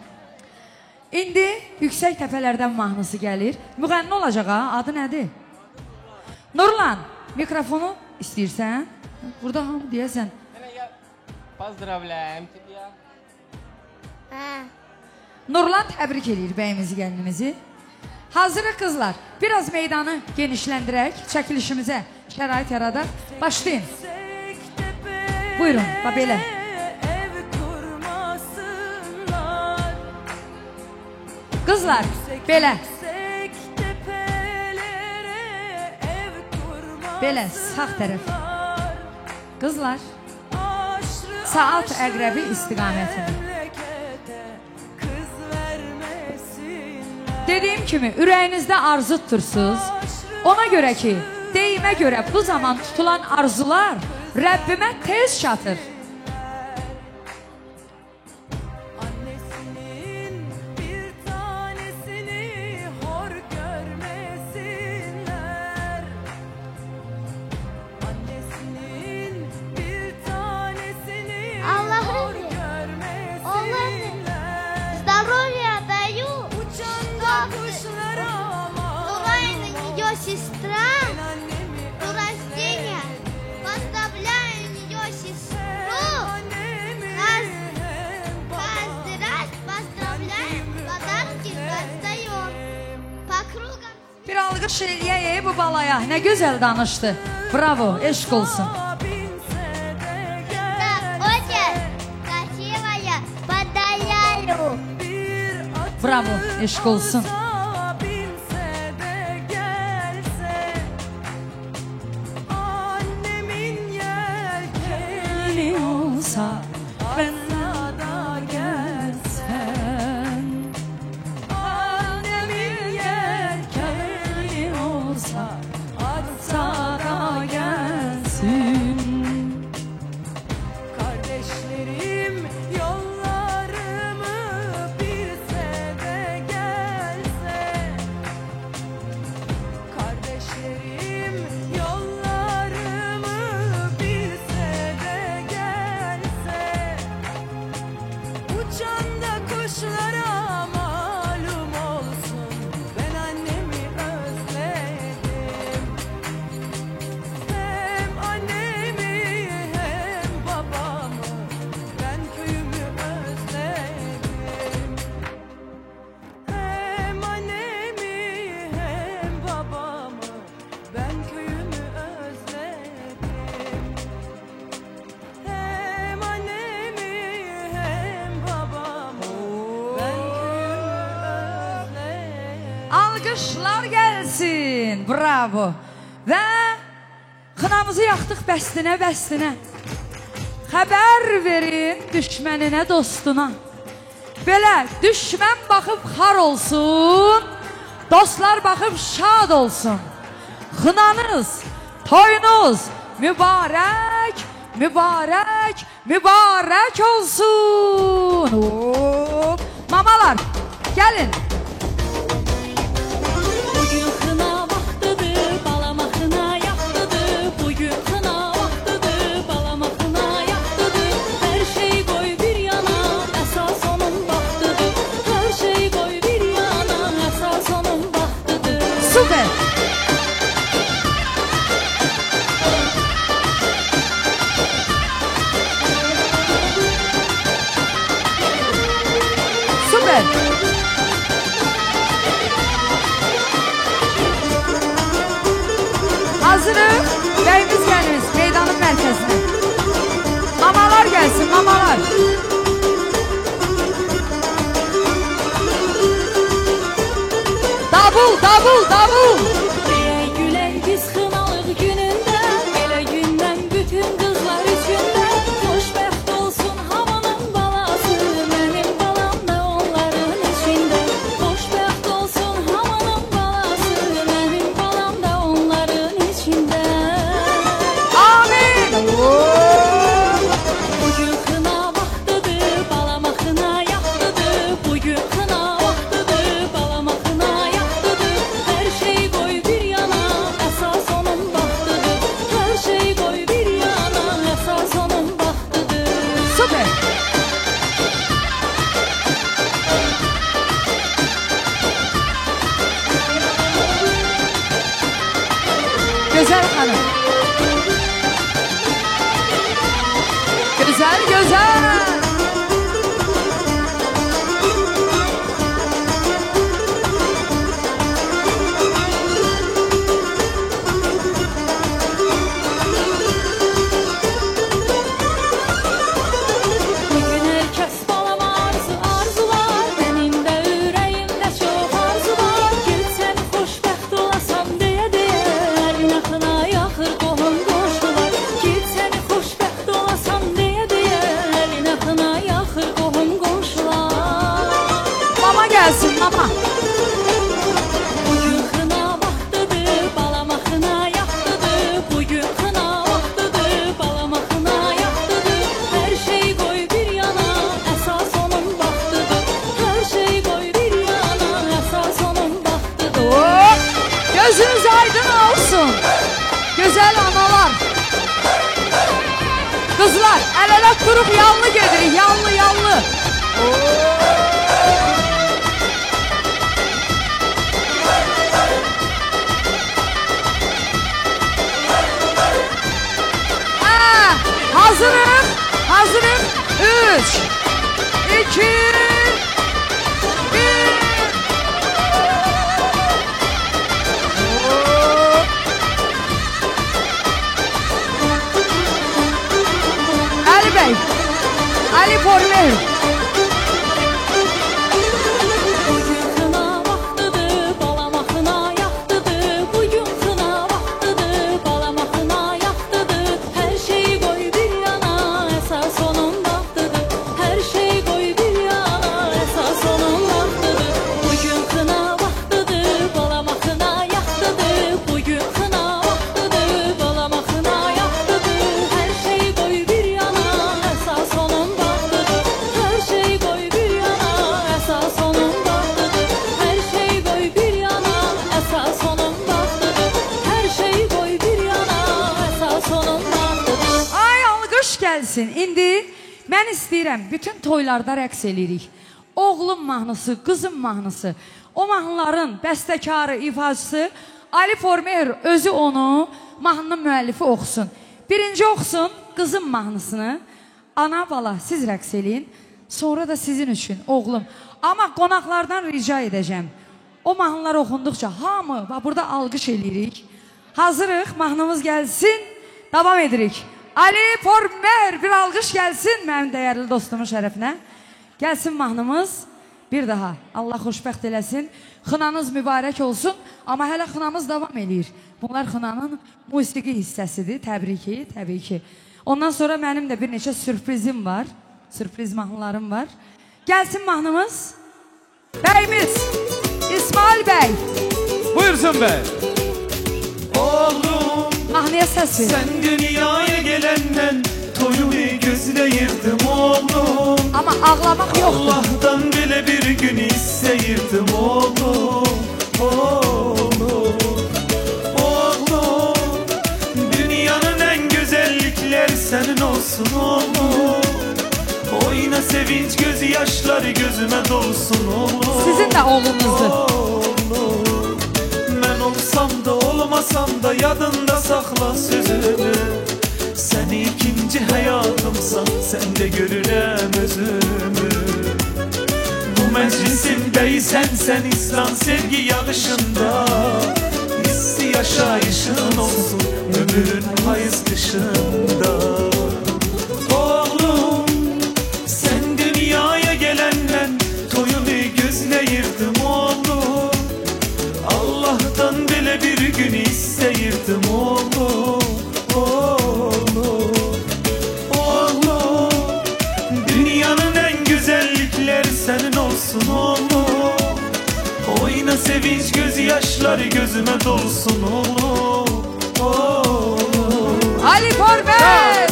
İndi yüksək təpələrdən mahnısı gəlir. Müğənni olacaq ha, adı nədir? Nurlan. Mikrofonu istəyirsən? Burada hamı deyəsən. Поздравляем тебя. Nurlan təbrik eləyir bəyimizi, gəlinimizi. Hazırıq qızlar. Biraz meydanı genişləndirək, çəkilişimizə şərait yaradaq. Başlayın. Buyurun, bax belə. Qızlar, belə. Belə, sağ tərəf. Qızlar, saat əqrəbi istiqamətində. Dediyim kimi, ürəyinizdə arzu tutursunuz. Ona görə ki, deyimə görə bu zaman tutulan arzular Rəbbimə tez çatır. Сестра до рождения, поздравляю ее сестру, каждый раз поздравляем, подарки раздаем по кругам. Bir alqış eləyək bu balaya, nə gözəl danışdı. Bravo, eşq olsun. Так, очень красивая, подарю. Bravo, eşq olsun. Kardeşlerim yollarımı bilse de gelse. Alqışlar gəlsin. Bravo. Və xınamızı yaxdıq bəstinə, bəstinə. Xəbər verin düşməninə, dostuna. Belə düşmən baxıb xar olsun, dostlar baxıb şad olsun. Xınanız, toyunuz mübarək, mübarək, mübarək olsun. Hop. Mamalar, gəlin. Bugün xına vaxtıdır, balama xına yaxtıdır. Bugün xına vaxtıdır, balama xına yaxtıdır. Hər şey qoy bir yana, əsas onun vaxtıdır. Hər şey qoy bir yana, əsas onun vaxtıdır. Süper. Süper. Hazırıq. Bəyimiz gəliniz meydanın mərkəzinə. Mamalar gəlsin, mamalar. Davul, davul, davul. Deyək gülək biz xınalıq günündə, belə gündən bütün qızlar üçün də xoşbəxt olsun hamının balası, mənim balam da onların içində. Xoşbəxt olsun hamının balası, mənim balam da onların içində. Amin. Bugün xına vaxtıdır, balama xına yaxtıdır. Bugün xına vaxtıdır, balama xına yaxtıdır. Hər şey qoy bir yana, əsas onun vaxtıdır. Hər şey qoy bir yana, əsas onun vaxtıdır. Süper. Gözəl xanım. Gözəl, gözəl. Bugün hər kəs balama arzu arzular, mənim də ürəyimdə çox arzu var. Getsən xoşbəxt olasan deyə deyə, əlinə xına yaxır qohum qonşular. Getsən xoşbəxt olasan deyə deyə, əlinə xına yaxır qohum qonşular. Mama gəlsin, mama. Bugün xına vaxtıdır, balama xına yaxtıdır. Bugün xına vaxtıdır, balama xına yaxtıdır. Hər şey qoy bir yana, əsas onun vaxtıdır. Hər şey qoy bir yana, əsas onun vaxtıdır. Hop. Gözünüz aydın olsun. Gözəl analar. Qızlar, əl-ələ durub yanlı gedirik, yanlı, yanlı. Hə, hazırıq, hazırıq. 3, 2, 1. Ali bəy, Ali Pormehir. Bugün xına vaxtıdır, balama xına yaxtıdır. Bugün xına vaxtıdır, balama xına yaxtıdır. Hər şey qoy bir yana, əsas onun vaxtıdır. Hər şey qoy bir yana, əsas onun vaxtıdır. Bugün xına vaxtıdır, balama xına yaxtıdır. Bugün xına vaxtıdır, balama xına yaxtıdır. Hər şey qoy bir yana, əsas onun vaxtıdır. Hər şey qoy bir yana, əsas onun vaxtıdır. Hər şey qoy bir yana, əsas onun vaxtıdır. Hər şey qoy bir yana, əsas onun vaxtıdır. Ay, alqış gəlsin. İndi mən istəyirəm, bütün toylarda rəqs eləyirik. Oğlum mahnısı, qızım mahnısı. O mahnıların bəstəkarı, ifaçısı Ali Pormehir özü onu, mahnının müəllifi oxusun. Birinci oxusun qızım mahnısını. Ana, bala, siz rəqs eləyin. Sonra da sizin üçün, oğlum. Amma qonaqlardan rica edəcəm. O mahnılar oxunduqca hamı, bax burada alqış eləyirik. Hazırıq, mahnımız gəlsin. Davam edirik. Ali Pormehir, bir alqış gəlsin mənim dəyərli dostumun şərəfinə. Gəlsin mahnımız. Bir daha Allah xoşbəxt eləsin. Xınanız mübarək olsun. Amma hələ xınamız davam eləyir. Bunlar xınanın musiqi hissəsidir. Təbriki, təbii ki. Ondan sonra mənim də bir neçə sürprizim var. Sürpriz mahnılarım var. Gəlsin mahnımız. Bəyimiz İsmail bəy. Buyursun bəy. Oğlum, mahnıya səs ver. Sən dünyaya gelenden toyumu gözləyirdim oğlum. Amma ağlamaq yoxdur. Allah'tan belə bir gün istəyirdim oğlum. Oğlum, oğlum, dünyanın en güzellikleri senin olsun oğlum. Oyna sevinç gözü yaşları gözüme dolsun oğlum. Sizin de oğlunuzdur. Oğlum, mən olsam da olmasam da yadında saxla sözümü. Sen ikinci hayatımsan, sen de görürəm özümü. Bu meclisin beyi sensen, İslam sevgi yağışında. Hissi yaşayışın olsun, ömrün payız kışında. Oğlum, sen dünyaya gelenden toyunu gözləyirdim oğlum. Allah'tan belə bir gün istəyirdim oğlum. Oğlum, oğlum, dünyanın en güzellikleri senin olsun oğlum. Oyna sevinç gözü yaşları gözüme dolsun oğlum. Oğlum. Ali Porber.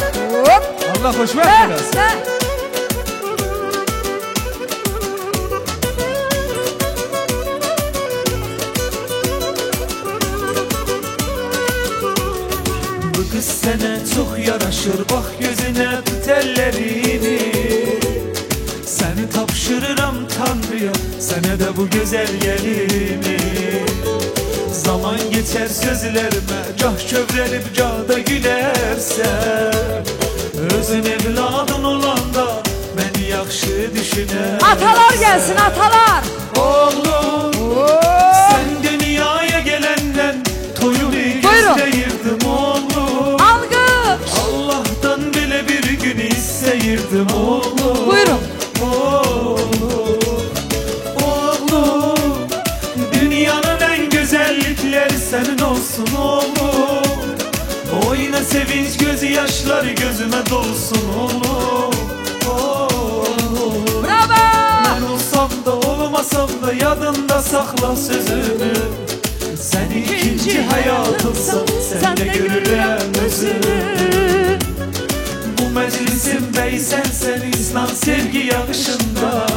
Allah xoşbəxt eləsin. Kız sənə çox yaraşır, bax gözünə tut əllərini. Səni tapşırıram Tanrıya, sənə də bu gözəl gəlini. Zaman geçər sözlərimə, gah kövrəlib, gah da gülərsən. Özün evladın olanda məni yaxşı düşünərsən. Atalar gəlsin, atalar! Oğlum, sən dünyaya gələndən toyumu gözləyirdim oğlum. Alqış! Allah'tan belə bir gün istəyirdim oğlum. Buyurun. Oğlum, oğlum, dünyanın en güzellikleri senin olsun oğlum. Oyna sevinç gözü yaşları gözüme dolsun oğlum. Oğlum. Bravo! Ben olsam da olmasam da yadında saxla sözümü. Sen ikinci hayatımsan, sen de görürəm özümü. Bu meclisin beyi sensen, İslam sevgi yağışında.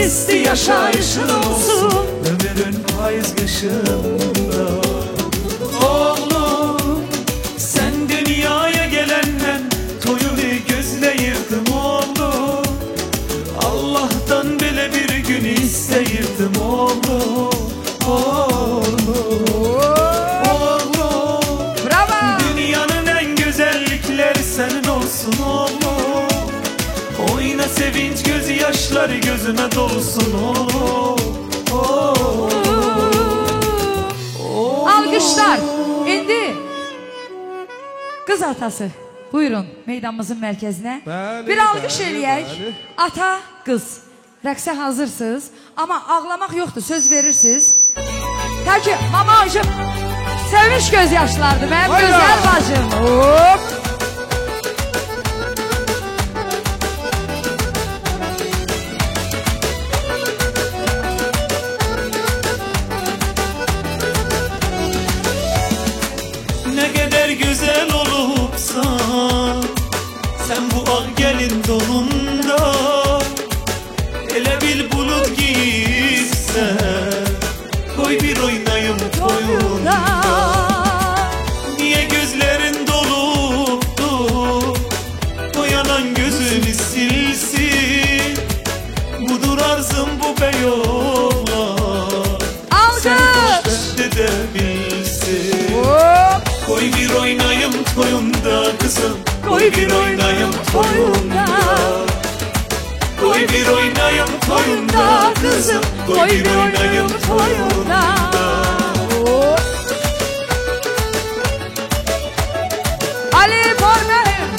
İsti yaşayışın olsun, ömrün payız kışında. Oğlum, sen dünyaya gelenden toyunu gözləyirdim oğlum. Allah'tan belə bir gün istəyirdim oğlum. Oğlum, oğlum, bravo! Dünyanın en güzellikleri senin olsun oğlum. Oyna sevinç gözü yaşları gözüme dolsun oğlum. Oğlum. Alqışlar. İndi qız atası, buyurun meydanımızın mərkəzinə. Bəli, bir alqış eləyək. Bəli. Ata, qız. Rəqsə hazırsınız, amma ağlamaq yoxdur, söz verirsiniz. Tə ki, mama acım, sevinç göz yaşlardır, mənim gözəl bacım. Hop! Nə qədər gözəl olubsan, sən bu ağ gəlin donunda. Elə bil bulut giyibsən, koy bir oynayım toyunda. Niye gözlerin doluptu, doyanan gözünü silsin. Budur arzım bu bey oğlan, sen xoşbəxt edebilsin. Koy bir oynayım toyunda kızım, koy bir oynayım toyunda. Koy bir oynayım toyunda kızım, koy bir oynayım toyunda. Ali Pormehir.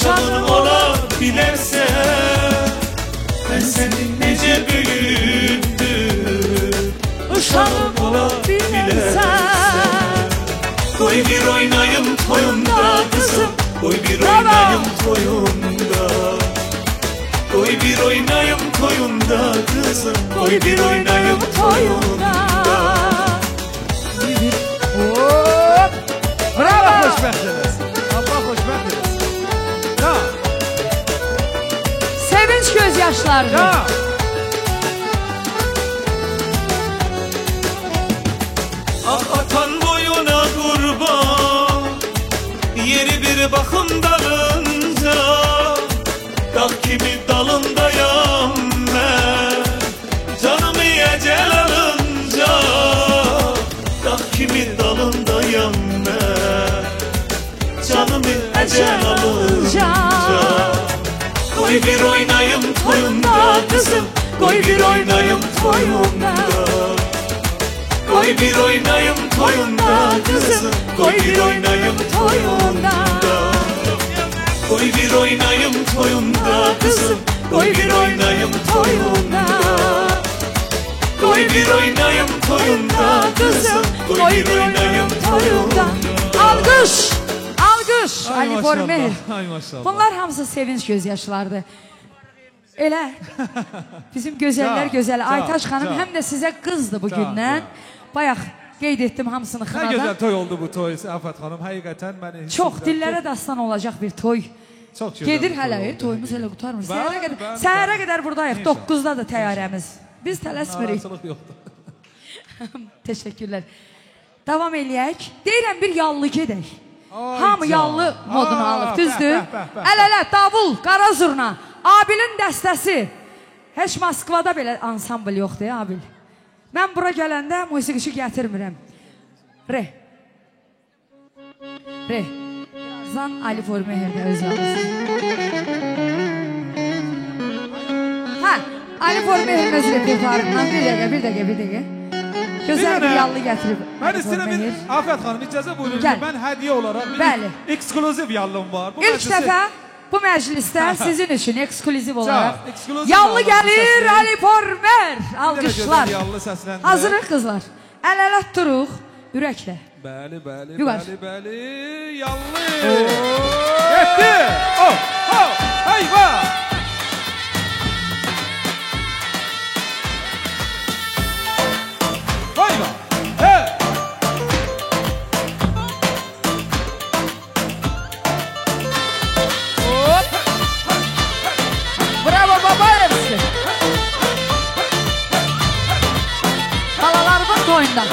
Uşağın ola bilərsən. Mən səni necə böyütdüm, uşağım ola bilərsən. Qoy bir oynayım toyumda kızım, qoy bir oynayım toyumda. Qoy bir oynayım toyumda kızım, qoy bir oynayım toyumda. Hop! Bravo! Allah xoşbəxt eləsin. Allah xoşbəxt eləsin. Ya. Sevinç gözyaşlarıdır. Ya. Ah atan boyuna kurban, yeri bir bakım dalınca, dağ kimi dalındayam ben, canımı ecel alınca. Dağ kimi dalındayam ben, canımı ecel alınca. Koy bir oynayım toyumda kızım, koy bir oynayım toyumda. Koy bir oynayım toyumda kızım, koy bir oynayım toyumda. Koy bir oynayım toyumda kızım, koy bir oynayım toyumda. Koy bir oynayım toyumda kızım, koy bir oynayım toyumda. Alqış, alqış Ali Pormeher. Bunlar hamısı sevinç gözyaşlarıdır. Elə, bizim gözəllər gözəli Aytaç xanım həm də sizə qızdı bugündən. Bayaq qeyd etdim hamısını xınadan. Nə gözəl toy oldu bu toy Afət xanım. Həqiqətən məni çox dillərə dastan olacaq bir toy. Çox gözəl. Gedir hələ, toyumuz hələ qurtarmır. Səhərə qədər buradayıq, 9-da da təyyarəmiz. Biz tələsmirik. Narahatçılıq yoxdur. Təşəkkürlər. Davam eləyək. Deyirəm bir yallı gedək. Hamı yallı modunu alıb, düzdür? Əl-ələ, davul, qara zurna, Abilin dəstəsi. Heç Moskvada belə ansambl yoxdur, Abil. Mən bura gələndə musiqiçi gətirmirəm. Re. Re. Birazdan Ali Formeher də öz yallısı. Hə, Ali Formeher öz repertuarından bir dəqiqə, bir dəqiqə, bir dəqiqə. Gözəl bir yallı gətirib. Mən istəyirəm bir, Afət xanım, icazə buyurun ki, mən hədiyyə olaraq bir ekskluziv yallım var. İlk dəfə bu məclisdə sizin üçün ekskluziv olaraq yallı gəlir Ali Pormer. Alqışlar. Hazırıq qızlar. Əl-ələ turuq, ürəklə. Bəli, bəli, bəli, bəli, yallı. Getdi. Oh, oh, heyva. Heyva. Hey. Bravo Babayevski. Balalarımın toyunda.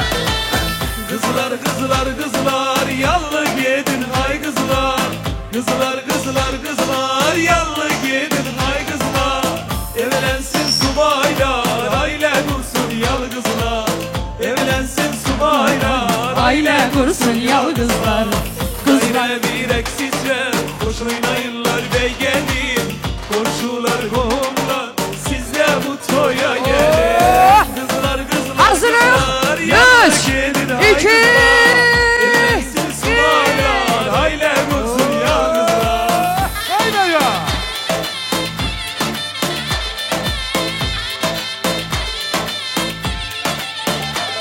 Kızlar, kızlar, kızlar, yallı gedin ay kızlar. Kızlar, kızlar, kızlar, yallı gedin ay kızlar. Evlensin subaylar, aile kursun yalgızlar. Evlensin subaylar, aile kursun yalgızlar. Kızlar bir eksizce, hoş oynayırlar bey gelin. Komşular, komlar, siz de bu toya gelin. Kızlar, kızlar, kızlar, yallı gedin ay 2, evlensin subaylar, aile kursun yalgızlar. Haydi ya!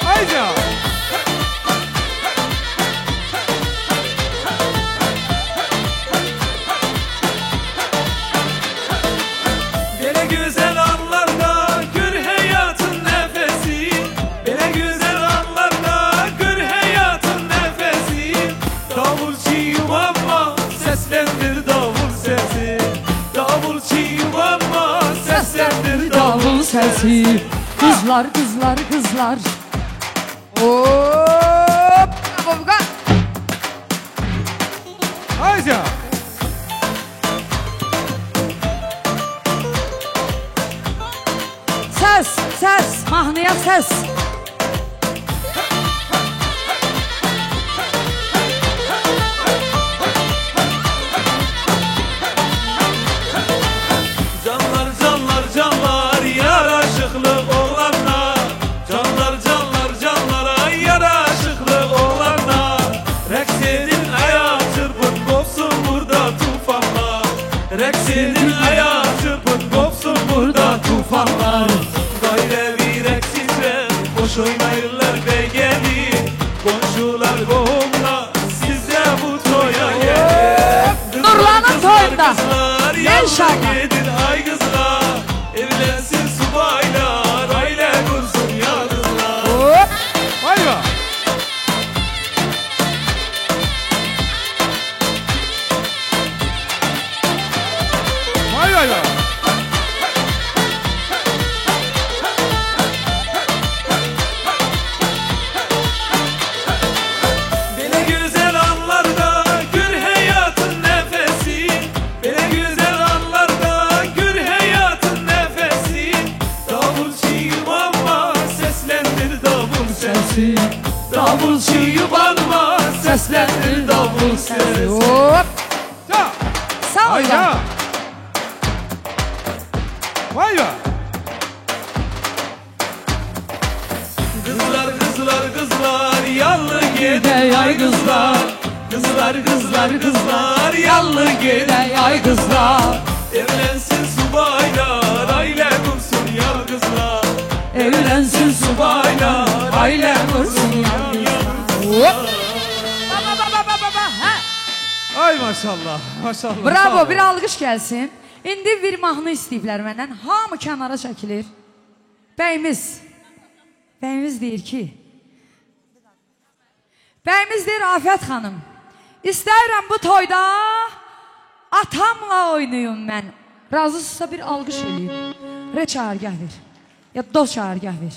Haydi ya! Belə güzel anlarda gör hayatın nefesi. Belə güzel anlarda gör hayatın nefesi. Davulçuyum ama seslendir davul sesi. Davulçuyum ama seslendir davul sesi. Kızlar, kızlar, kızlar. Hop! Bravo. Haydi. Səs, səs, mahnıya səs. Canlar, canlar, canlar, yaraşıqlı oğlanlar. Canlar, canlar, canlar, yaraşıqlı oğlanlar. Rəqs edin, ayaq çırpın, qopsun burada tufanlar. Rəqs edin ayağa çırpın, kopsun burada tufanlar. Dairəvi rəqs üzrə xoş oynayırlar bəy gəlin. Qonşular, qohumlar, sizə bu toya gəlin. Nurlanın toyunda. Kızlar, İnşallah. Gedin ay kızlar, evlensin subaylar, aile kursun ya kızlar. Hop. Vay be. Vay vay vay. Belə güzel anlarda gör hayatın nefesi. Belə güzel anlarda gör hayatın nefesi. Davulçuyum ama seslendir davul sesi. Davulçuyum ama seslendir davul sesi. Hop. Ya. Sağ ol. Hayda. Vay be. Kızlar kızlar kızlar yallı gidey ay kızlar. Kızlar kızlar kızlar yallı gidey ay kızlar. Evlensin subaylar aile kursun ya kızlar. Evlensin subaylar aile kursun ya kızlar. Hop. Baba baba baba baba. Ha. Ay maşallah. Maşallah. Bravo, bir alqış gəlsin. İndi bir mahnı istəyiblər məndən. Hamı kənara çəkilir. Bəyimiz. Bəyimiz deyir ki, bəyimiz deyir Afət xanım, istəyirəm bu toyda atamla oynayım mən. Razısınızsa bir alqış eləyim. Re çağırgah ver. Ya do çağırgah ver.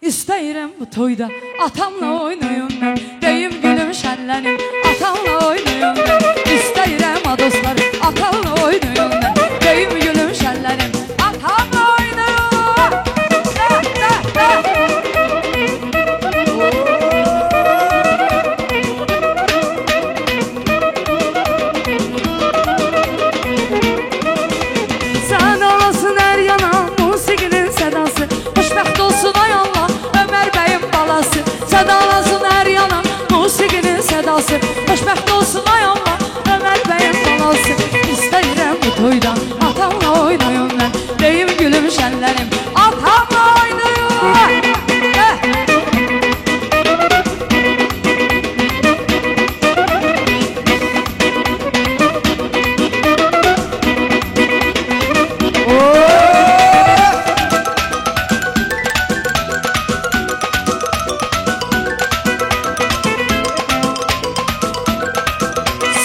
İstəyirəm bu toyda atamla oynayım mən. Deyim gülüm şənlənim, atamla oynayım mən. İstəyirəm a dostlar, atamla oynayım mən. Deyim gülüm şənlənim, atamla oynayım. Da, da, da. Sən olasın hər yana musiqinin sədası. Xoşbəxt olsun ay Allah Ömər bəyin balası. Sədalasın hər yana musiqinin sədası. Xoşbəxt olsun ay Allah Ömər bəyin balası. İstəyirəm bu toyda atamla oynayım mən. Deyim gülüm şənlənim, atamla oynayım. Eh.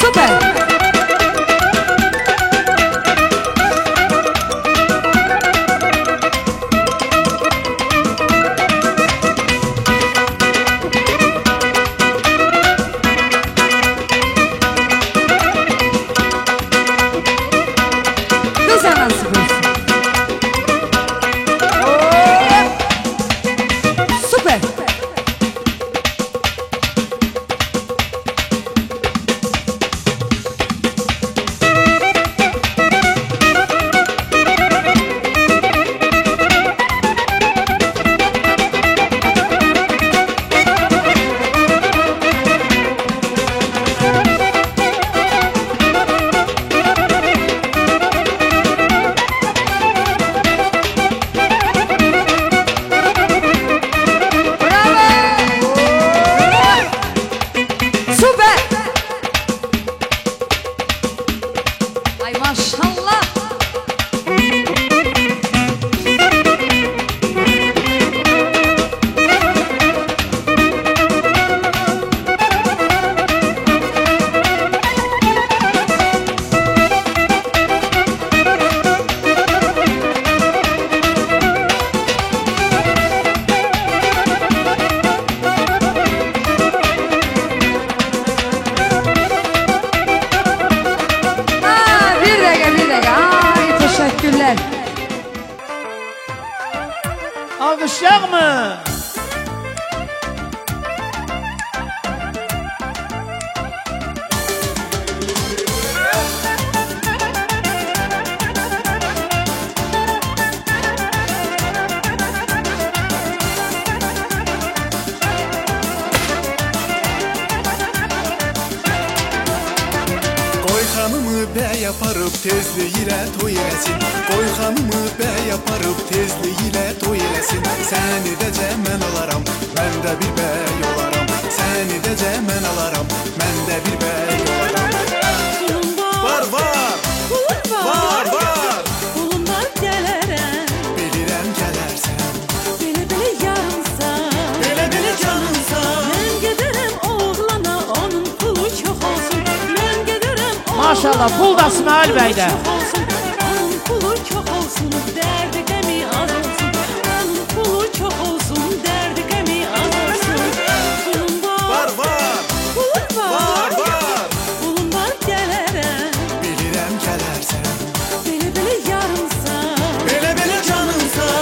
Süper. Kız anası olsun. Süper. Bravo. Süper. Ay maşallah. Ha, bir dəqiqə, bir dəqiqə. Ay, təşəkkürlər. Alqışlayaq mı? Qoy xanımı bəy aparıb tezliyi ilə toy eləsin. Qoy xanımı bəy aparıb tezliyi ilə toy eləsin. Səni dəcə mən alaram, mən də bir bəy olaram. Səni dəcə mən alaram, mən də bir bəy olaram. Pulum var, var, var. Pulum var, var, var. Pulum var gələrəm. Bilirəm gələrsən. Belə belə yarımsan, belə belə canımsan. Mən gedərəm oğlana, onun pulu çox olsun. Mən gedərəm oğlana, maşallah, pul da İsmail bəydə. Onun pulu çox olsun, dərdi qəmi az olsun. Onun pulu çox olsun, dərdi qəmi az olsun. Pulum var, var, var. Pulum var, var, var. Pulum var gələrəm. Bilirəm gələrsən. Belə belə yarımsan, belə belə canımsan.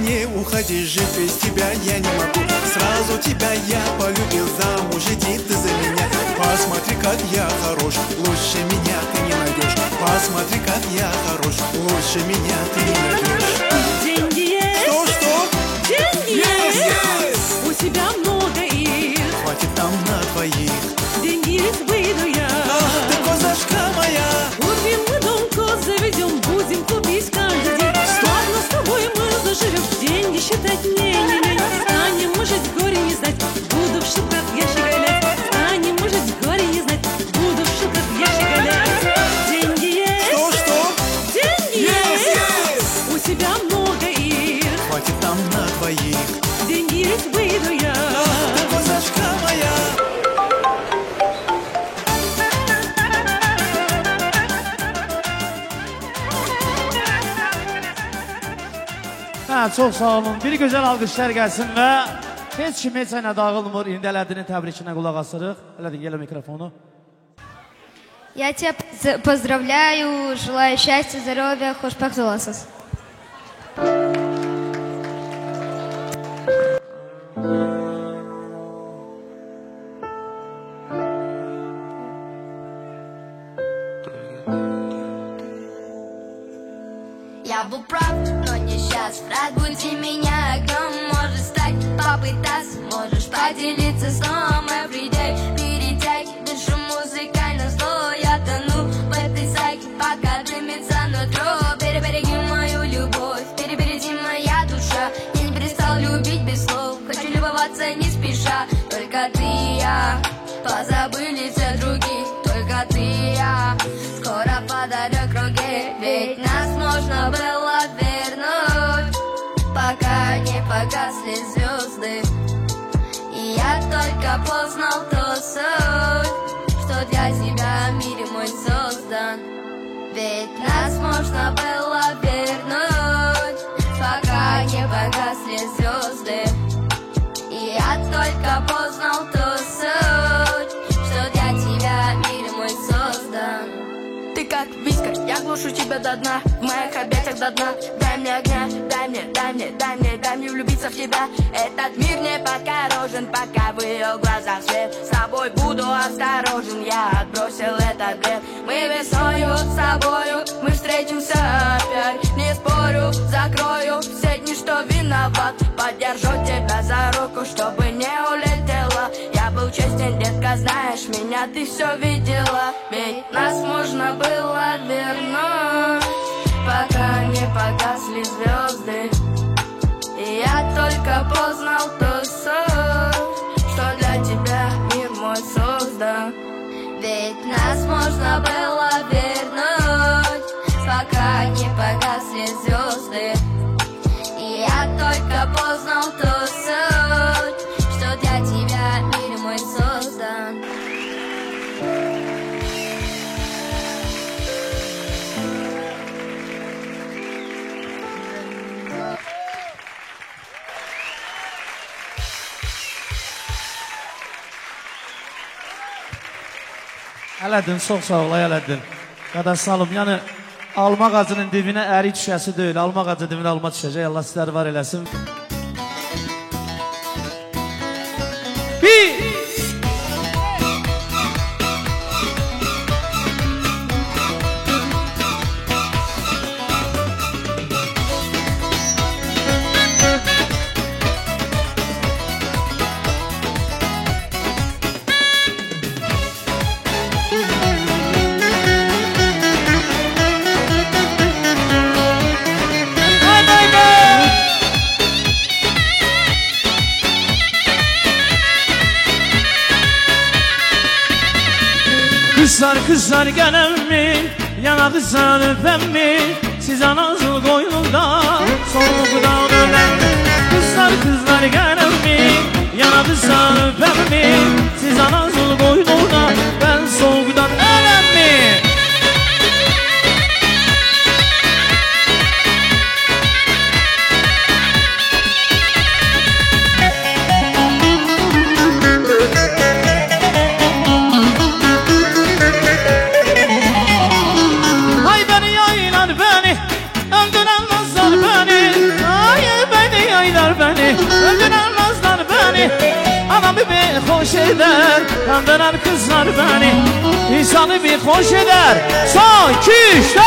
Не уходи, жить без тебя я не могу. Сразу тебя я полюбил, замуж иди ты за меня. Посмотри, как я хорош, лучше меня ты не найдешь. Посмотри, как я хорош, лучше меня ты не найдешь. Деньги есть. Что, что? Деньги есть, есть. У тебя много их. Хватит нам на двоих. Деньги есть, выйду я. Ах ты, козочка моя. Купим мы дом, коз заведем, будем купить каждый день. Славно с тобой мы заживем, деньги считать не лень. Станем мы жить, горе не знать, буду в шелках я щеголять. Станем мы жить, горе не знать, буду в шелках я щеголять. Деньги есть. Что, что? Деньги есть, есть. У тебя много их. Хватит нам на двоих. Деньги есть, выйду я. Ах ты, козочка моя. Hə, çox sağ olun. Bir gözəl alqışlar gəlsin və heç kim heç nə dağılmır. İndi Ələddinin təbrikinə qulaq asırıq. Ələddin, gəl o mikrofonu. Я тебя поздравляю, желаю счастья, здоровья, xoşbəxt olasınız. Я был прав, но не сейчас. Разбуди меня огнем, можешь стать, попытаться, можешь поделиться сном. Everyday, перетяги, дышу музыкально зло. Я тону в этой саге, пока дымится нутро. Перебереги мою любовь, перебереги моя душа. Я не перестал любить без слов, хочу любоваться не спеша. Только ты и я, позабыли все других. Только ты и я, скоро подарю круги. Ведь нас можно было вернуть, пока не погасли звезды. И я только познал ту суть, что для тебя мир мой создан. Ведь нас можно было вернуть, пока не погасли звезды. И я только познал ту суть, что для тебя мир мой создан. Ты как виска, я глушу тебя до дна, в моих объятиях до дна. Дай мне огня, дай мне, дай мне, дай мне, дай мне влюбиться в тебя. Этот мир не покорожен, пока в ее глазах свет. С тобой буду осторожен, я отбросил этот бред. Мы весною с тобою, мы встретимся опять. Не спорю, закрою все дни, что виноват. Подержу тебя за руку, чтобы не улетела. Я был честен, детка, знаешь меня, ты все видела. Ведь нас можно было вернуть, пока не погасли звезды. И я только познал ту суть, что для тебя мир мой создан. Ведь нас можно было вернуть, Ələddin, çox sağ ol, ay Ələddin. Qardaş salım, yəni alma ağacının dibinə ərik düşəsi deyil, alma ağacının dibinə alma düşəcək. Allah sizləri var eləsin. Bir! Kızlar kızlar gelen mi, yanağızdan öpen mi? Size nazlı koynunda soğuktan ölen mi? Kızlar kızlar gelen mi, yanağızdan öpen mi? Size nazlı koynunda ben soğuktan ölen mi? Anamı bir hoş eder, kandıran kızlar beni. İnsanı bir hoş eder. Son, 2, 3, 4.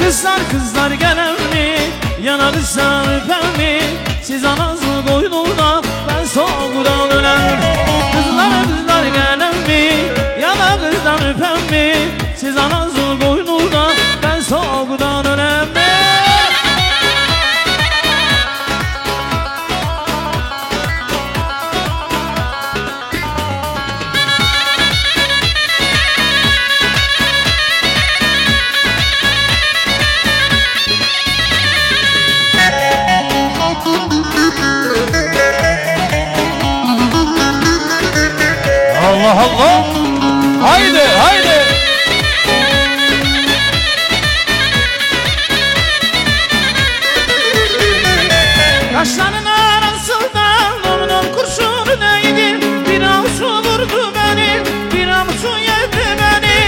Kızlar kızlar gelen mi, yanarsan öpen mi? Siz anasını koynuna, ben soğuktan ölen. Kızlar kızlar gelen mi, yanarsan öpen mi? Siz anasını koynuna, ben soğuktan ölen mi? Allah Allah! Haydi haydi! Kaşların arasından onun kurşunu değdi. Bir avucu vurdu beni, bir avucu yedi beni.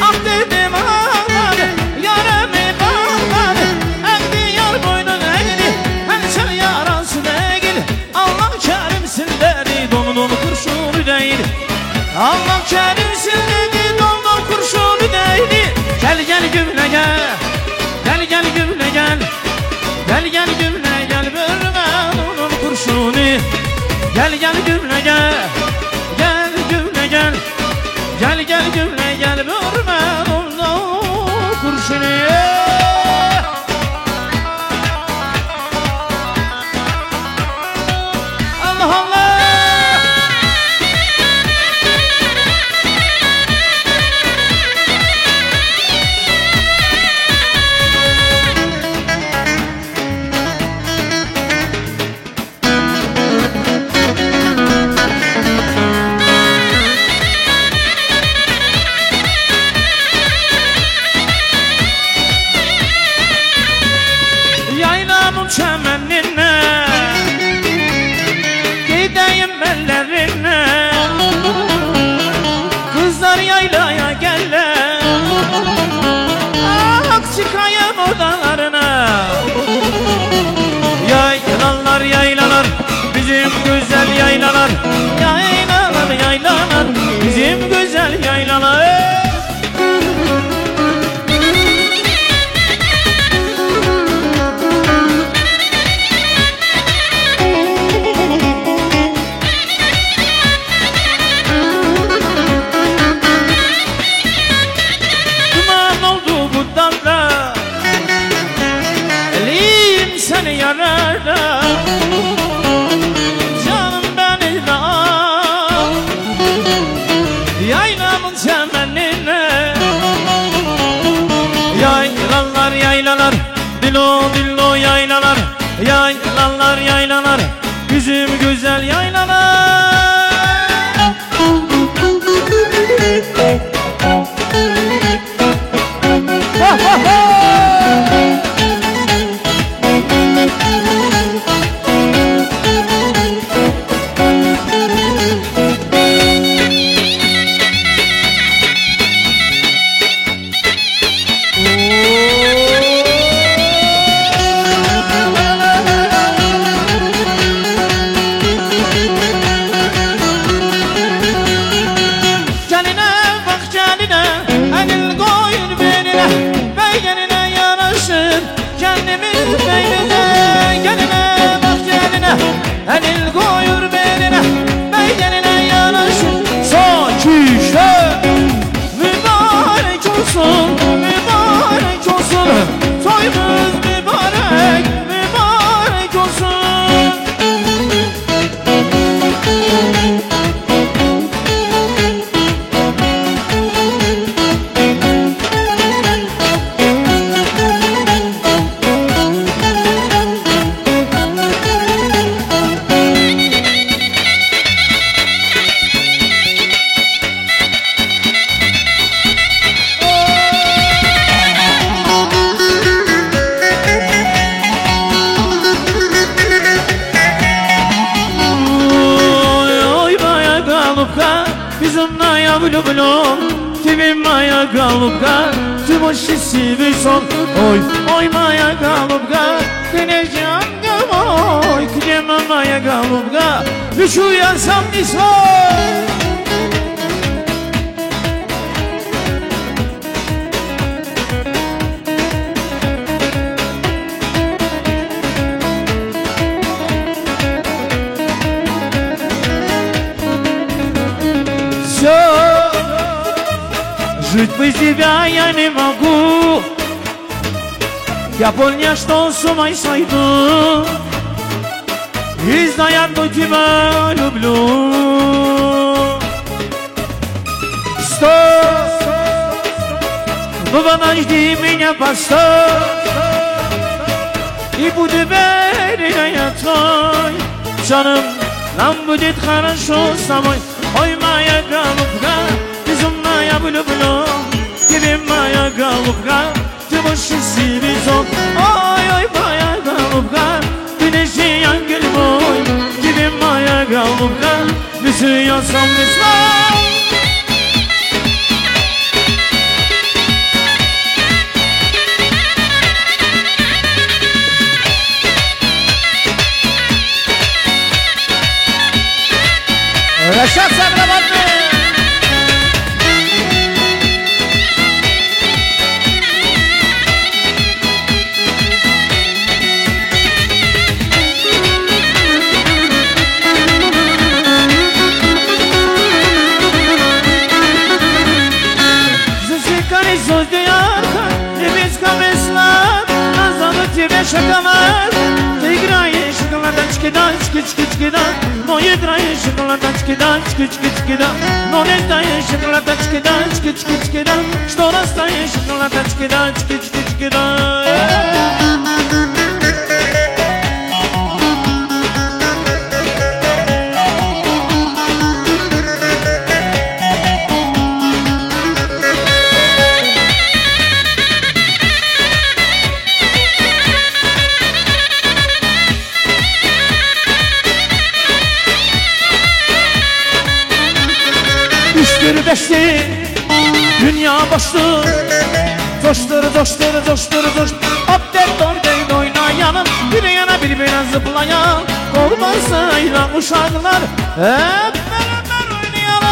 Ah dedim ağladı, yarımı bağladı. Eğdi yar boynun eğdi, hançer yarası değil. Allah kerimsin dedi, donun kurşunu değdi. Allah kerimsin dedi, donun kurşunu değdi. Gel gel gümle gel, gel gel gümle gel. Gel gel gümle gel, bölme onun kurşunu. Gel gel gümle gel, gel gümle gel. Gel gel gümle gel, bölme onun kurşunu. Allah Allah! Çəməninə gedəyim əllərinə, kızlar yaylaya gələr, ah çıxayım odalarına. Yaylalar yaylalar, bizim güzel yaylalar, yaylalar yaylalar, bizim güzel yaylalar. Yararda canım beni de al, yaylamın çəməninə. Yaylalar yaylalar, dilo dilo yaylalar, yaylalar yaylalar, bizim güzel yaylalar. Ha ha ha! Elin koyur beline, beylerine yanaşır. Son iki üç dört. Mübarek olsun, mübarek olsun. Toyumuz mübarek, mübarek olsun. Ты моя голубка, ты мой счастливый сон. Ой, ой, моя голубка, ты не ангел мой. Где моя голубка, лечу я сам не свой. Жить без тебя я не могу. Я понял, что с ума сойду. И знаю, что тебя люблю. Стой, ну подожди меня, постой. И буду верен я твой. Жаным, нам будет хорошо с тобой. Ой, моя голубка, безумная влюблен. Тебе моя голубка, ты мой счастливый сон. Ой, ой, моя голубка, ты не ангел мой. Тебе моя голубка, лечу я сам не свой. Rəşad Səbrabadlı. Шоколад, ты играешь, шоколадочки, дочки, чки, да, но играешь, шоколадочки, дочки, чки, да, но не знаешь, шоколадочки, дочки, чки, да, что растаешь, шоколадочки, дочки, чки, да. Beşli, dünya boştu. Coştur, coştur, coştur, coştur. Hop de doy de oynayalım. Bir yana bir yana zıplayan. Kolbasayla uşaklar hep beraber oynayalım.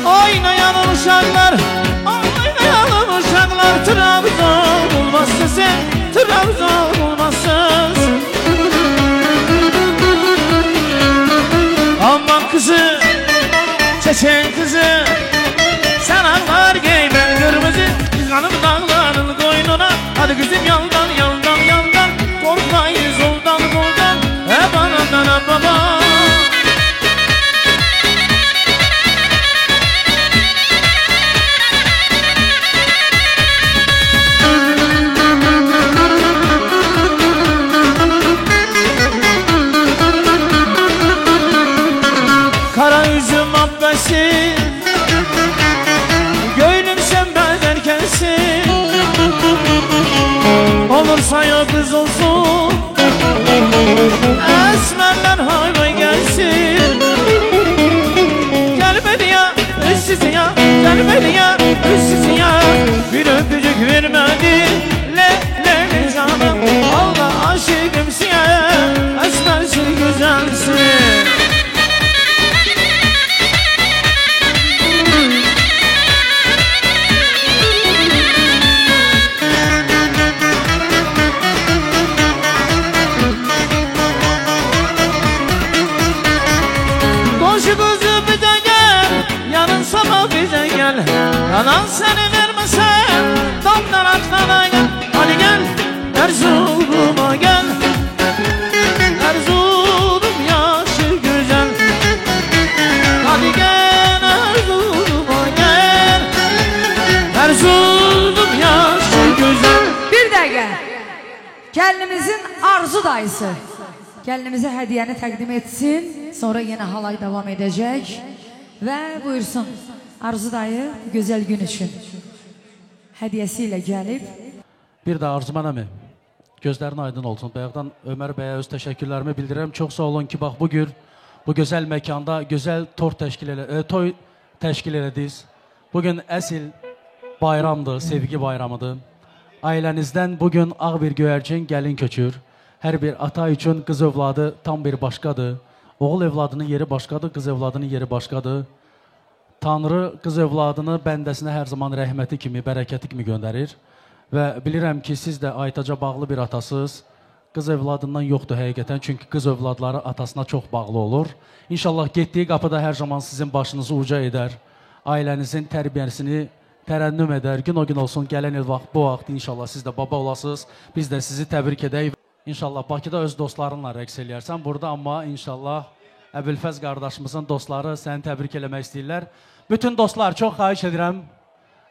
Oynayalım uşaklar, oynayalım uşaklar. Trabzon olmazsız, Trabzon olmazsız. Aman kızı, Çeçen kızı, sen ağlar giy ben kırmızı. Biz hanım dağların koynuna. Hadi kızım yandan yandan yandan. Korkmayız oldan koldan. Hep anamdan hep baba. Anan seni vermese damdan aklına gel. Hadi gel Erzurum'a gel. Erzurum yaşı güzel. Hadi gel Erzurum'a gel. Erzurum yaşı güzel. Bir dəqiqə. Gəlinimizin Arzu dayısı gəlinimizə hədiyyəni təqdim etsin. Sonra yenə halay davam edəcək. Və buyursun Arzu dayı gözəl gün üçün hədiyyəsi ilə gəlib. Bir də Arzu mənəmi, gözlərin aydın olsun. Bayaqdan Ömər bəyə öz təşəkkürlərimi bildirirəm. Çox sağ olun ki, bax bugün bu gözəl məkanda gözəl tort təşkil elə, toy təşkil elədiniz. Bugün əsl bayramdır, sevgi bayramıdır. Ailənizdən bugün ağ bir göyərcin gəlin köçür. Hər bir ata üçün qız övladı tam bir başqadır. Oğul övladının yeri başqadır, qız övladının yeri başqadır. Tanrı qız övladını bəndəsinə hər zaman rəhməti kimi, bərəkəti kimi göndərir. Və bilirəm ki, siz də Aytaca bağlı bir atasınız. Qız övladından yoxdur həqiqətən, çünki qız övladları atasına çox bağlı olur. İnşallah getdiyi qapıda hər zaman sizin başınızı uca edər. Ailənizin tərbiyəsini tərənnüm edər. Gün o gün olsun, gələn il vaxt, bu vaxt inşallah siz də baba olasınız. Biz də sizi təbrik edək. İnşallah Bakıda öz dostlarınla rəqs eləyərsən. Burada amma inşallah Əbülfəz qardaşımızın dostları səni təbrik eləmək istəyirlər. Bütün dostlar, çox xahiş edirəm,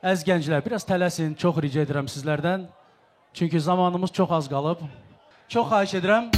əziz gənclər, biraz tələsin, çox rica edirəm sizlərdən. Çünki zamanımız çox az qalıb. Çox xahiş edirəm.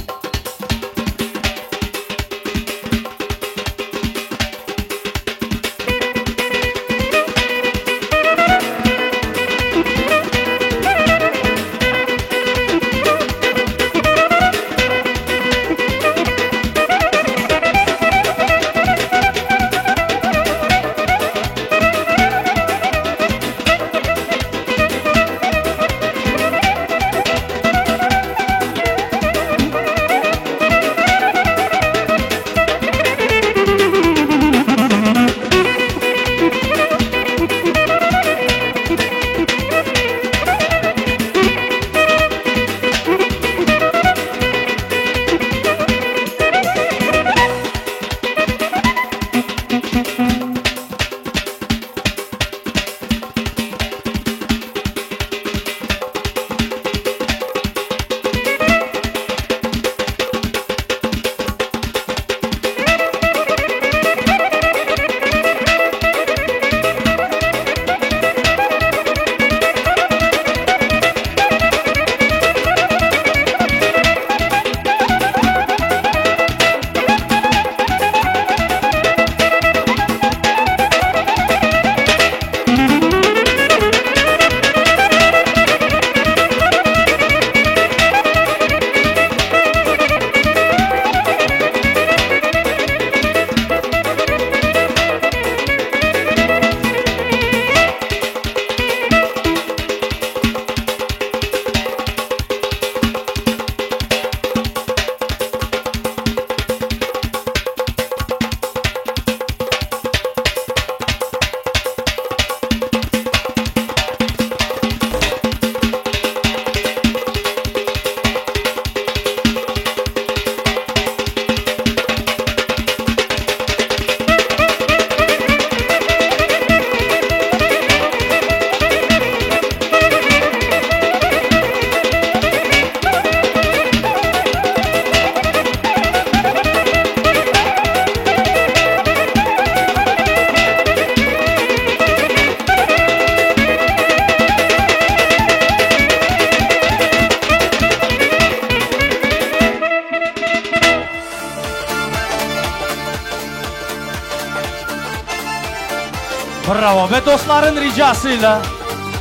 Bravo. Və dostların ricasıyla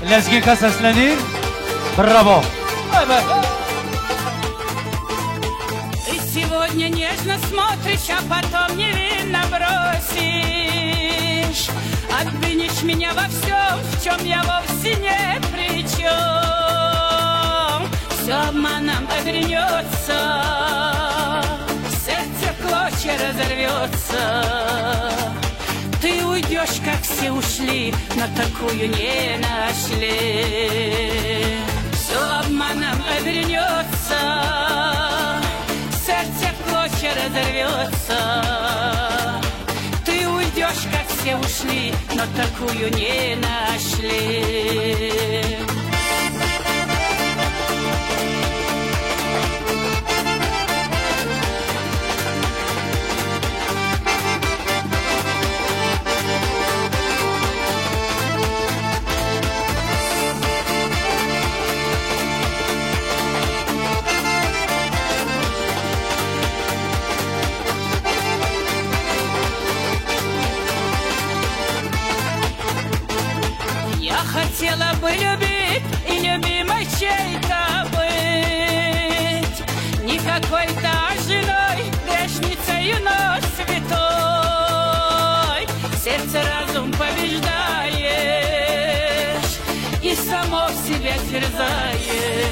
Lezginka səslənir. Bravo. Ты сегодня нежно смотришь, а потом невинно бросишь. Обвинишь меня во всем, в чем я вовсе не при чем. Все обманом обернется, сердце в клочья разорвется. Ты уйдешь, как все ушли, но такую не нашли. Все обманом обернется, сердце в клочья разорвется. Ты уйдешь, как все все ушли, но такую не нашли. Я хотела бы любить и любимой чьей-то быть, не какой-то женой, грешницею, но святой. Сердце разум побеждаешь и само себя терзаешь.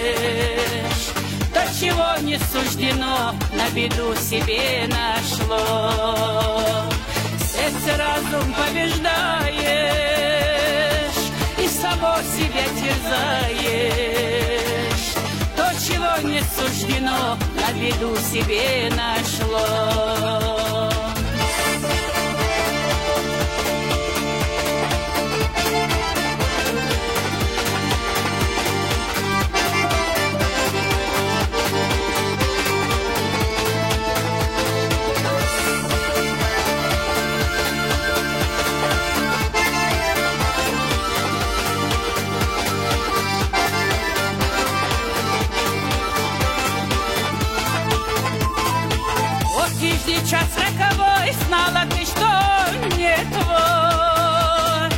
То, чего не суждено, на беду себе нашло. Сердце разум побеждаешь и само себя терзаешь. То, чего не суждено, на беду себе нашло. Жди час роковой, знала ты, что он не твой.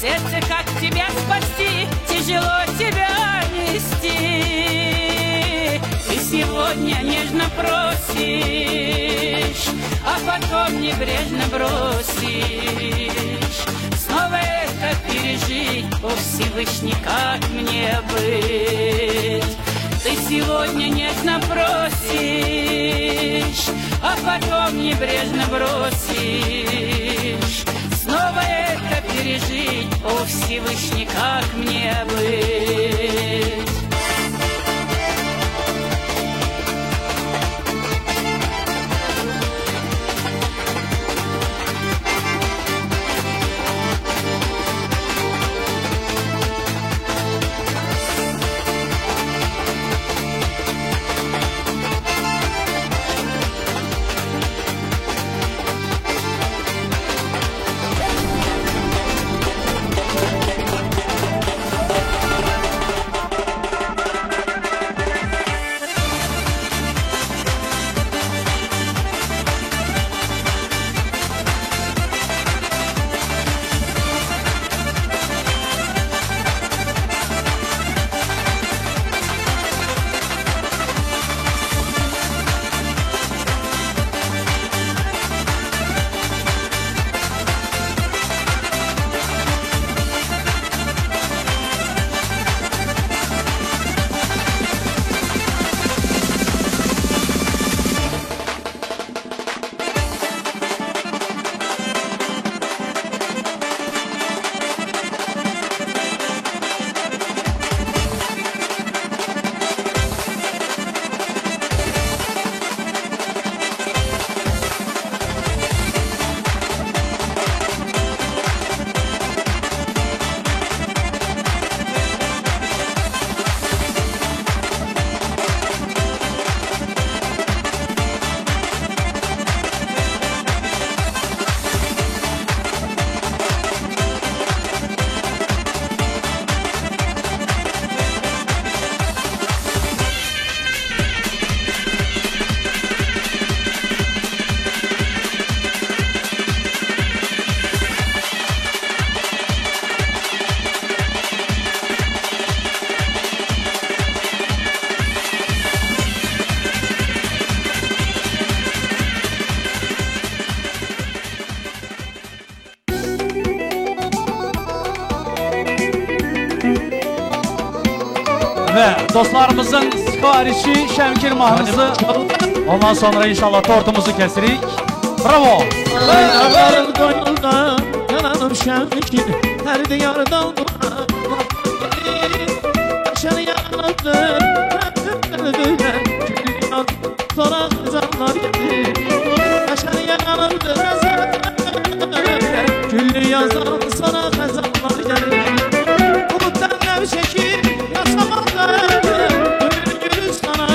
Сердце, как тебя спасти, тяжело тебя нести. Ты сегодня нежно просишь, а потом небрежно бросишь. Снова это пережить, о Всевышний, как мне быть? Ты сегодня нежно просишь, а потом небрежно бросишь. Снова это пережить, о Всевышний, как мне быть? Və dostlarımızın sifarişi Şəmkir mahnısı. Ondan sonra inşallah tortumuzu kesirik. Bravo! yazan sana xəzanlar gəlir. Buluddan nəv çəkir, yasamallar. Dönür Gülüstana,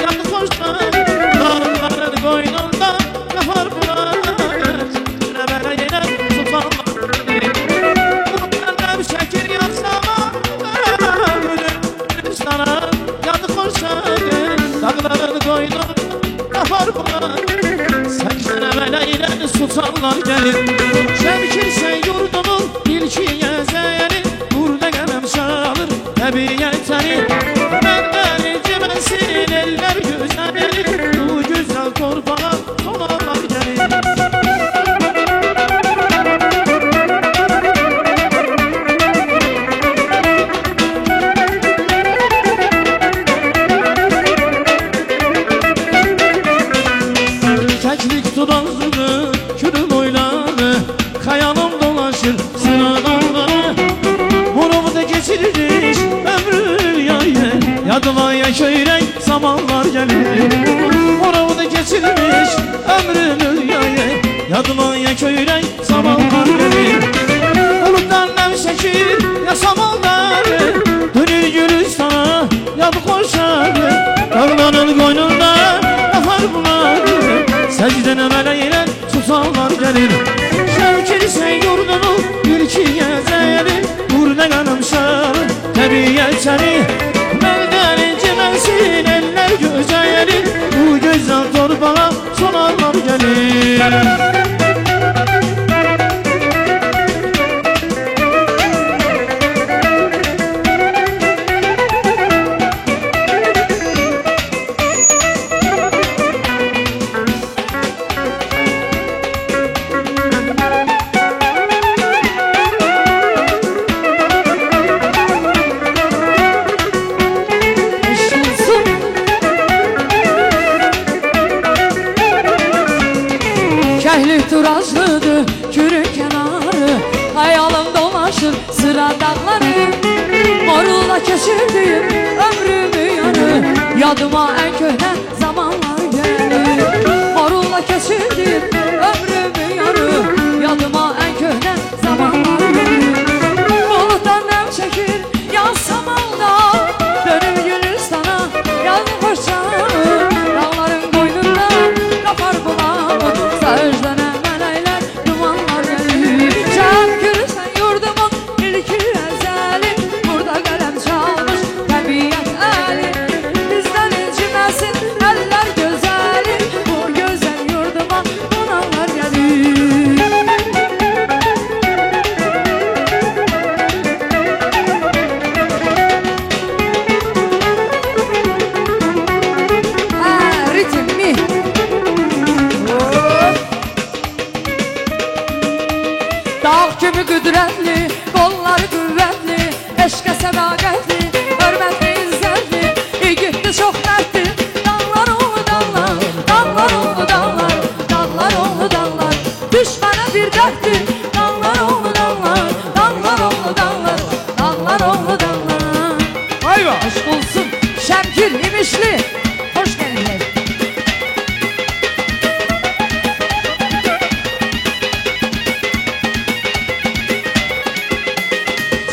yandı xoşdan. Dağların qoynunda qafar bular. Rəbərə yenə sultanlar gəlir. Buluddan nəv çəkir, yasamallar. Dönür Gülüstana, yandı xoşdan. Dağların qoynunda qafar bular. Sənə sultanlar gəlir. Şəmkirsən yurdumun ilki gəzəni, burada qələm çalır təbiət səni. Məndən inciməsin ellər gözəli, bu gözəl torpağa dolanlar gəlir. Kəklik dudağını, kürüm oynadı, xəyalım dolaşır sıradanları. Vurumda keçiririk ömrün yayı, yadıma ya köyrək zamanlar gəlir. Vurumda keçiririk ömrünün yayı, yadıma ya köyrək zamanlar gəlir. Buluddan nəm çəkir yasamalları, dönür Gülüstana yadı xoşları. Dağların qoynunda yapar bunları, səcdənə mələklə sultanlar gəlir. Şəvkirsən yurdumun ilki gəzəli, burada qanım şarı təbiət səni. Məndən inciməsin ellər gözəli, bu gözəl torpağa sonarlar gəlir. Kəhlik turazlıdır, kürün kənarı, xəyalım dolaşır sıra dağları. Morulla keçirdiyim ömrümü yarı, yadıma ən köhnə zamanlar gəlir. Morulla keçirdiyim ömrümü yarı, yadıma ən köhnə zamanlar gəlir. Buluddan nəm çəkir yasamalda, dönür Gülüstana, yaz xoşcanı. Dağların qoynunda qapar bulağı, səcdənə mələklər dumanlar gəlir. Şəmkirsən yurdumun ilki əzəli, burada qələm çalmış təbiət əli. Bizdən inciməsin əllər gözəli, bu gözəl yurduma qonaqlar gəlir. Hə, ritmi. Dağ kimi qüdrətli, qolları qüvvətli, eşqə sədaqətli, hörmətli, izzətli, igiddir, çox mərddir. Dağlar oğlu dağlar, dağlar oğlu dağlar, dağlar oğlu dağlar, düşmənə bir dərddir. Dağlar oğlu dağlar, dağlar oğlu dağlar, dağlar oğlu dağlar. Ayva! Aşk olsun Şəmkir, İmişli, hoş geldiniz.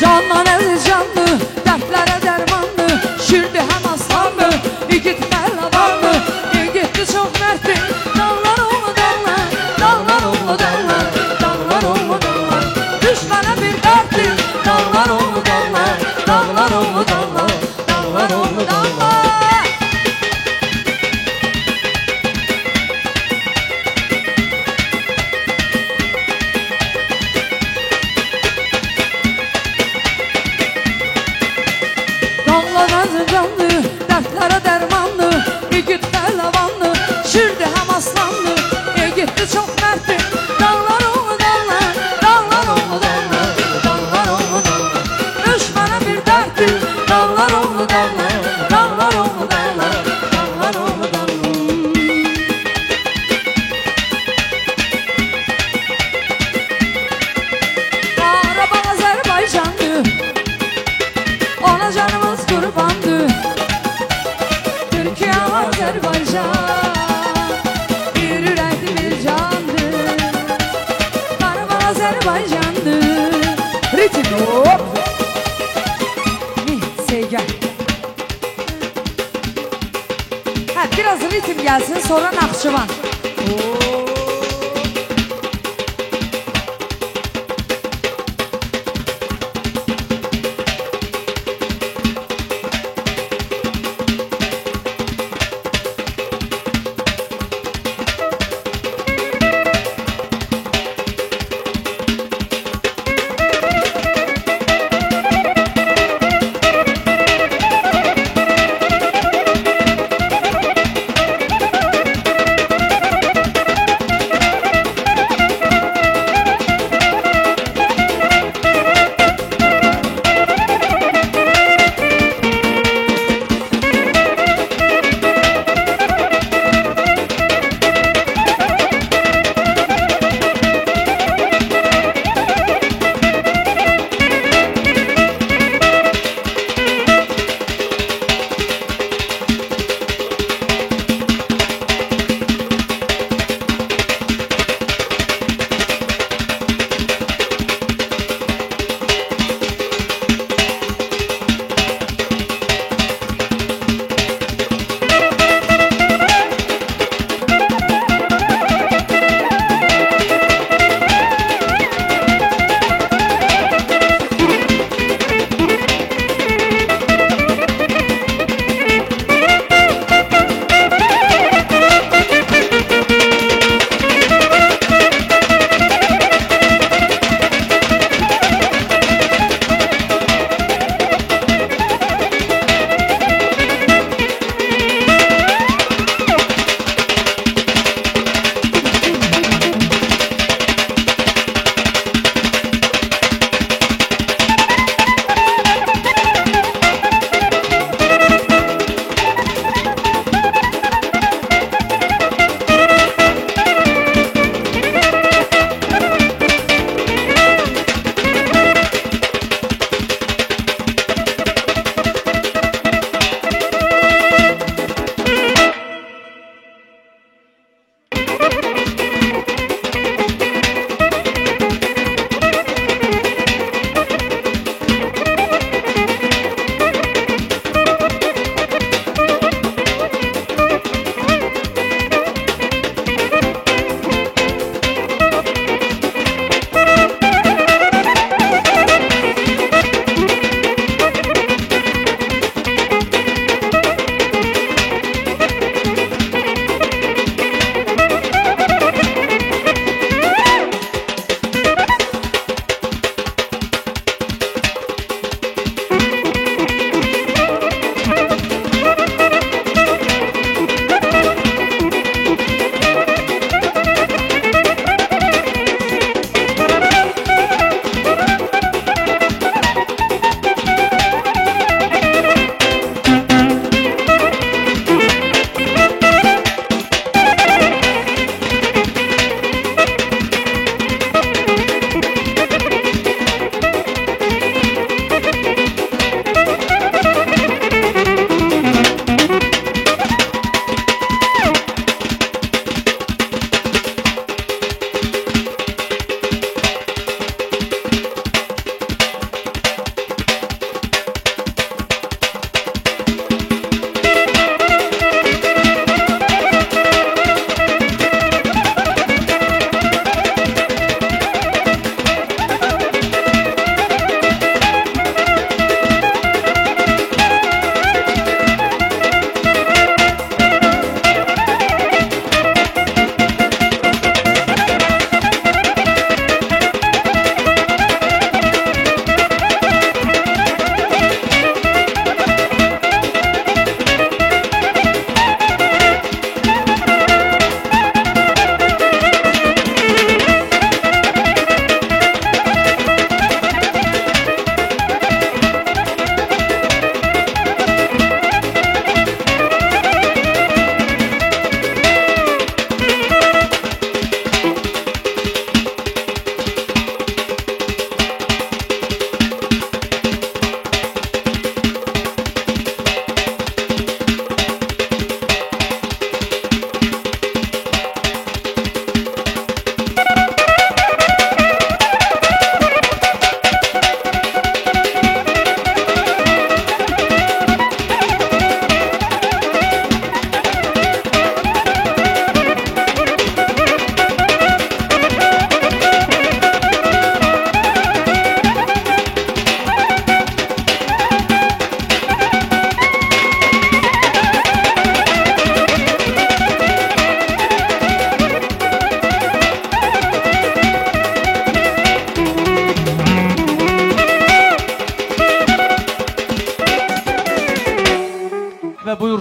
Candan əziz canlı, dərdlərə dərmanlı, şirdi həm aslanlı, igid pəhləvanlı, igiddir, çox mərddir. Dağlar oğlu dağlar, dağlar oğlu dağlar, dağlar oğlu dağlar, düşmənə bir dərddir. Dağlar oğlu dağlar, dağlar oğlu dağlar, dağlar oğlu dağlar. Dağlar əziz canlı, dərdlərə dərmanlı, igid pəhləvanlı, şirdi həm aslanlı, igiddir, çox mərddir. Dağlar oğlu dağlar, dağlar oğlu dağlar, dağlar oğlu dağlar, düşmənə bir dərddir. Dağlar oğlu dağlar, dağlar oğlu dağlar, dağlar oğlu dağlar. Qarabağ Azərbaycandır, ona canımız qurbandır. Türkiyə Azərbaycan, bir ürəkli bir candır. Qarabağ Azərbaycandır. Hop. Seygah. Hə, biraz ritim gelsin, sonra Naxçıvan.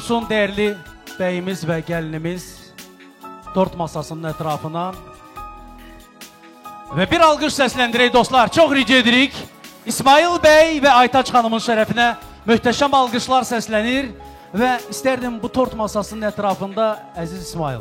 Buyursun dəyərli bəyimiz və gəlinimiz tort masasının ətrafına. Və bir alqış səsləndirək dostlar. Çox rica edirik. İsmail bəy və Aytaç xanımın şərəfinə möhtəşəm alqışlar səslənir. Və istərdim bu tort masasının ətrafında əziz İsmail,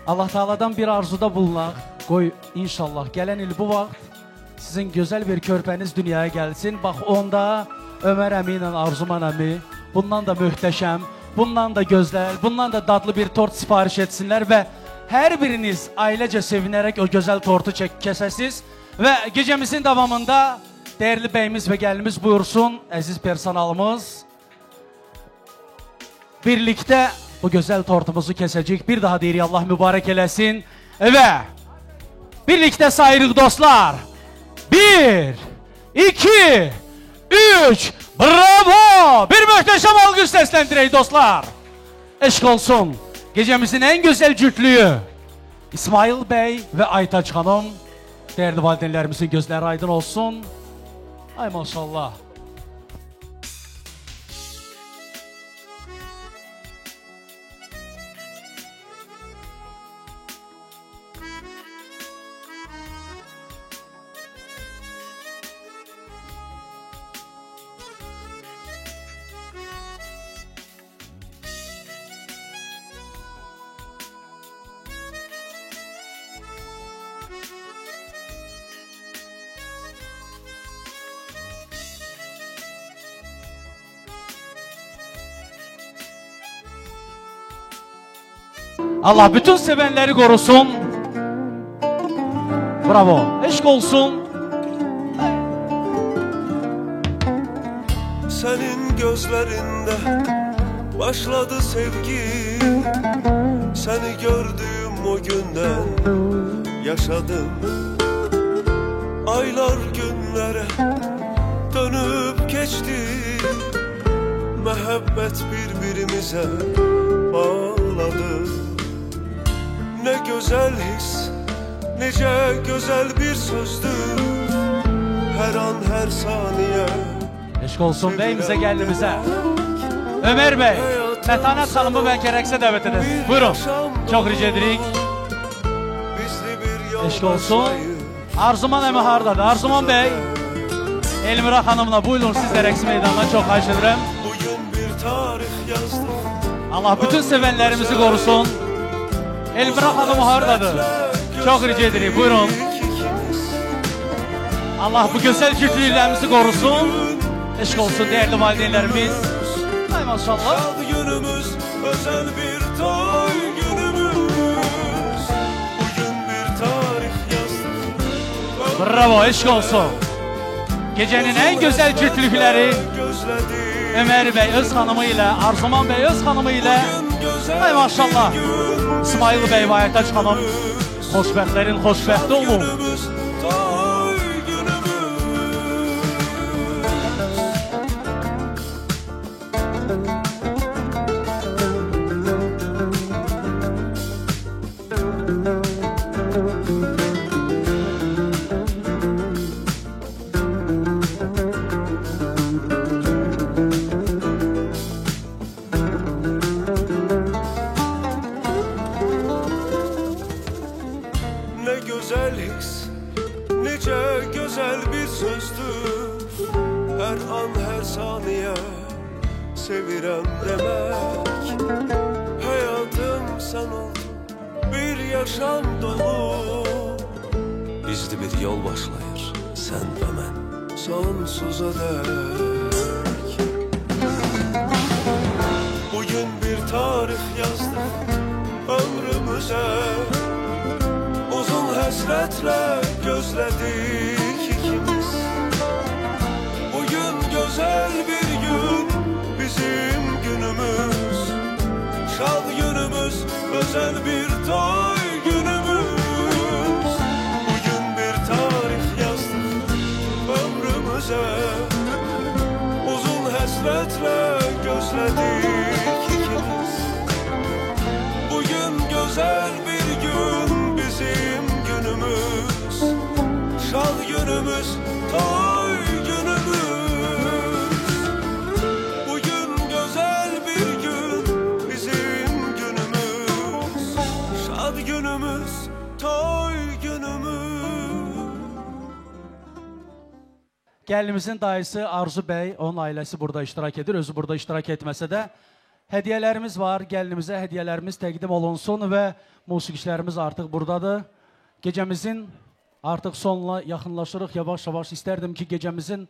Allah Teala'dan bir arzuda bulunaq. Qoy inşallah gələn il bu vaxt sizin gözəl bir körpəniz dünyaya gəlsin. Bax onda Ömər əmi ilə Arzuman əmi bundan da möhtəşəm, bundan da gözəl, bundan da dadlı bir tort sifariş etsinlər və hər biriniz ailəcə sevinərək o gözəl tortu kəsəsiz. Və gecəmizin davamında dəyərli bəyimiz və gəlinimiz buyursun, əziz personalımız. Birlikdə bu gözəl tortumuzu kesəcək. Bir daha deyirik, Allah mübarək eləsin. Və birlikdə sayırıq dostlar. 1, 2, 3, bravo! Bir möhtəşəm alqış səsləndirək dostlar. Eşq olsun. Gecəmizin ən gözəl cütlüyü İsmail bəy və Aytaç xanım. Dəyərli valideynlərimizin gözləri aydın olsun. Ay maşallah. Allah bütün sevenleri korusun. Bravo. Eşq olsun. Senin gözlerinde başladı sevgi. Seni gördüğüm o günden yaşadım. Aylar günlere dönüp geçti. Məhəbbət birbirimize bağladı. Ne güzel his, nice güzel bir sözdü. Her an her saniye. Eşq olsun beyimize, gelinimize. Ömer Bey, Mətanət xanımı bəlkə rəqsə dəvət edəsiniz. Buyurun, çox rica edirik. Eşq olsun. Arzuman əmi hardadır? Arzuman bəy, Elmira xanımla buyurun siz də rəqs meydanına, çox xahiş edirəm. Allah bütün sevənlərimizi qorusun. Elmira xanım hardadır? Çox rica edirik, buyurun. Allah bu gözəl cütlüklərimizi qorusun. Eşq olsun dəyərli valideynlərimiz. Ay maşallah. Şad günümüz, özel bir toy günümüz. Bugün bir tarih yazdık. Bravo, eşq olsun. Gecənin ən gözəl cütlükləri Ömər bəy öz xanımı ilə, Arzuman bəy öz xanımı ilə. Ay maşallah. İsmail bəy və Aytaç xanım xoşbəxtlərin xoşbəxti olun. Toy günümüz. Bugün güzel Gəlinimizin dayısı Arzu bəy, onun ailəsi burada iştirak edir. Özü burada iştirak etməsə də hədiyyələrimiz var. Gəlinimizə hədiyyələrimiz təqdim olunsun və musiqiçilərimiz artıq buradadır. Gecəmizin artıq sonuna yaxınlaşırıq. Yavaş-yavaş istərdim ki, gecəmizin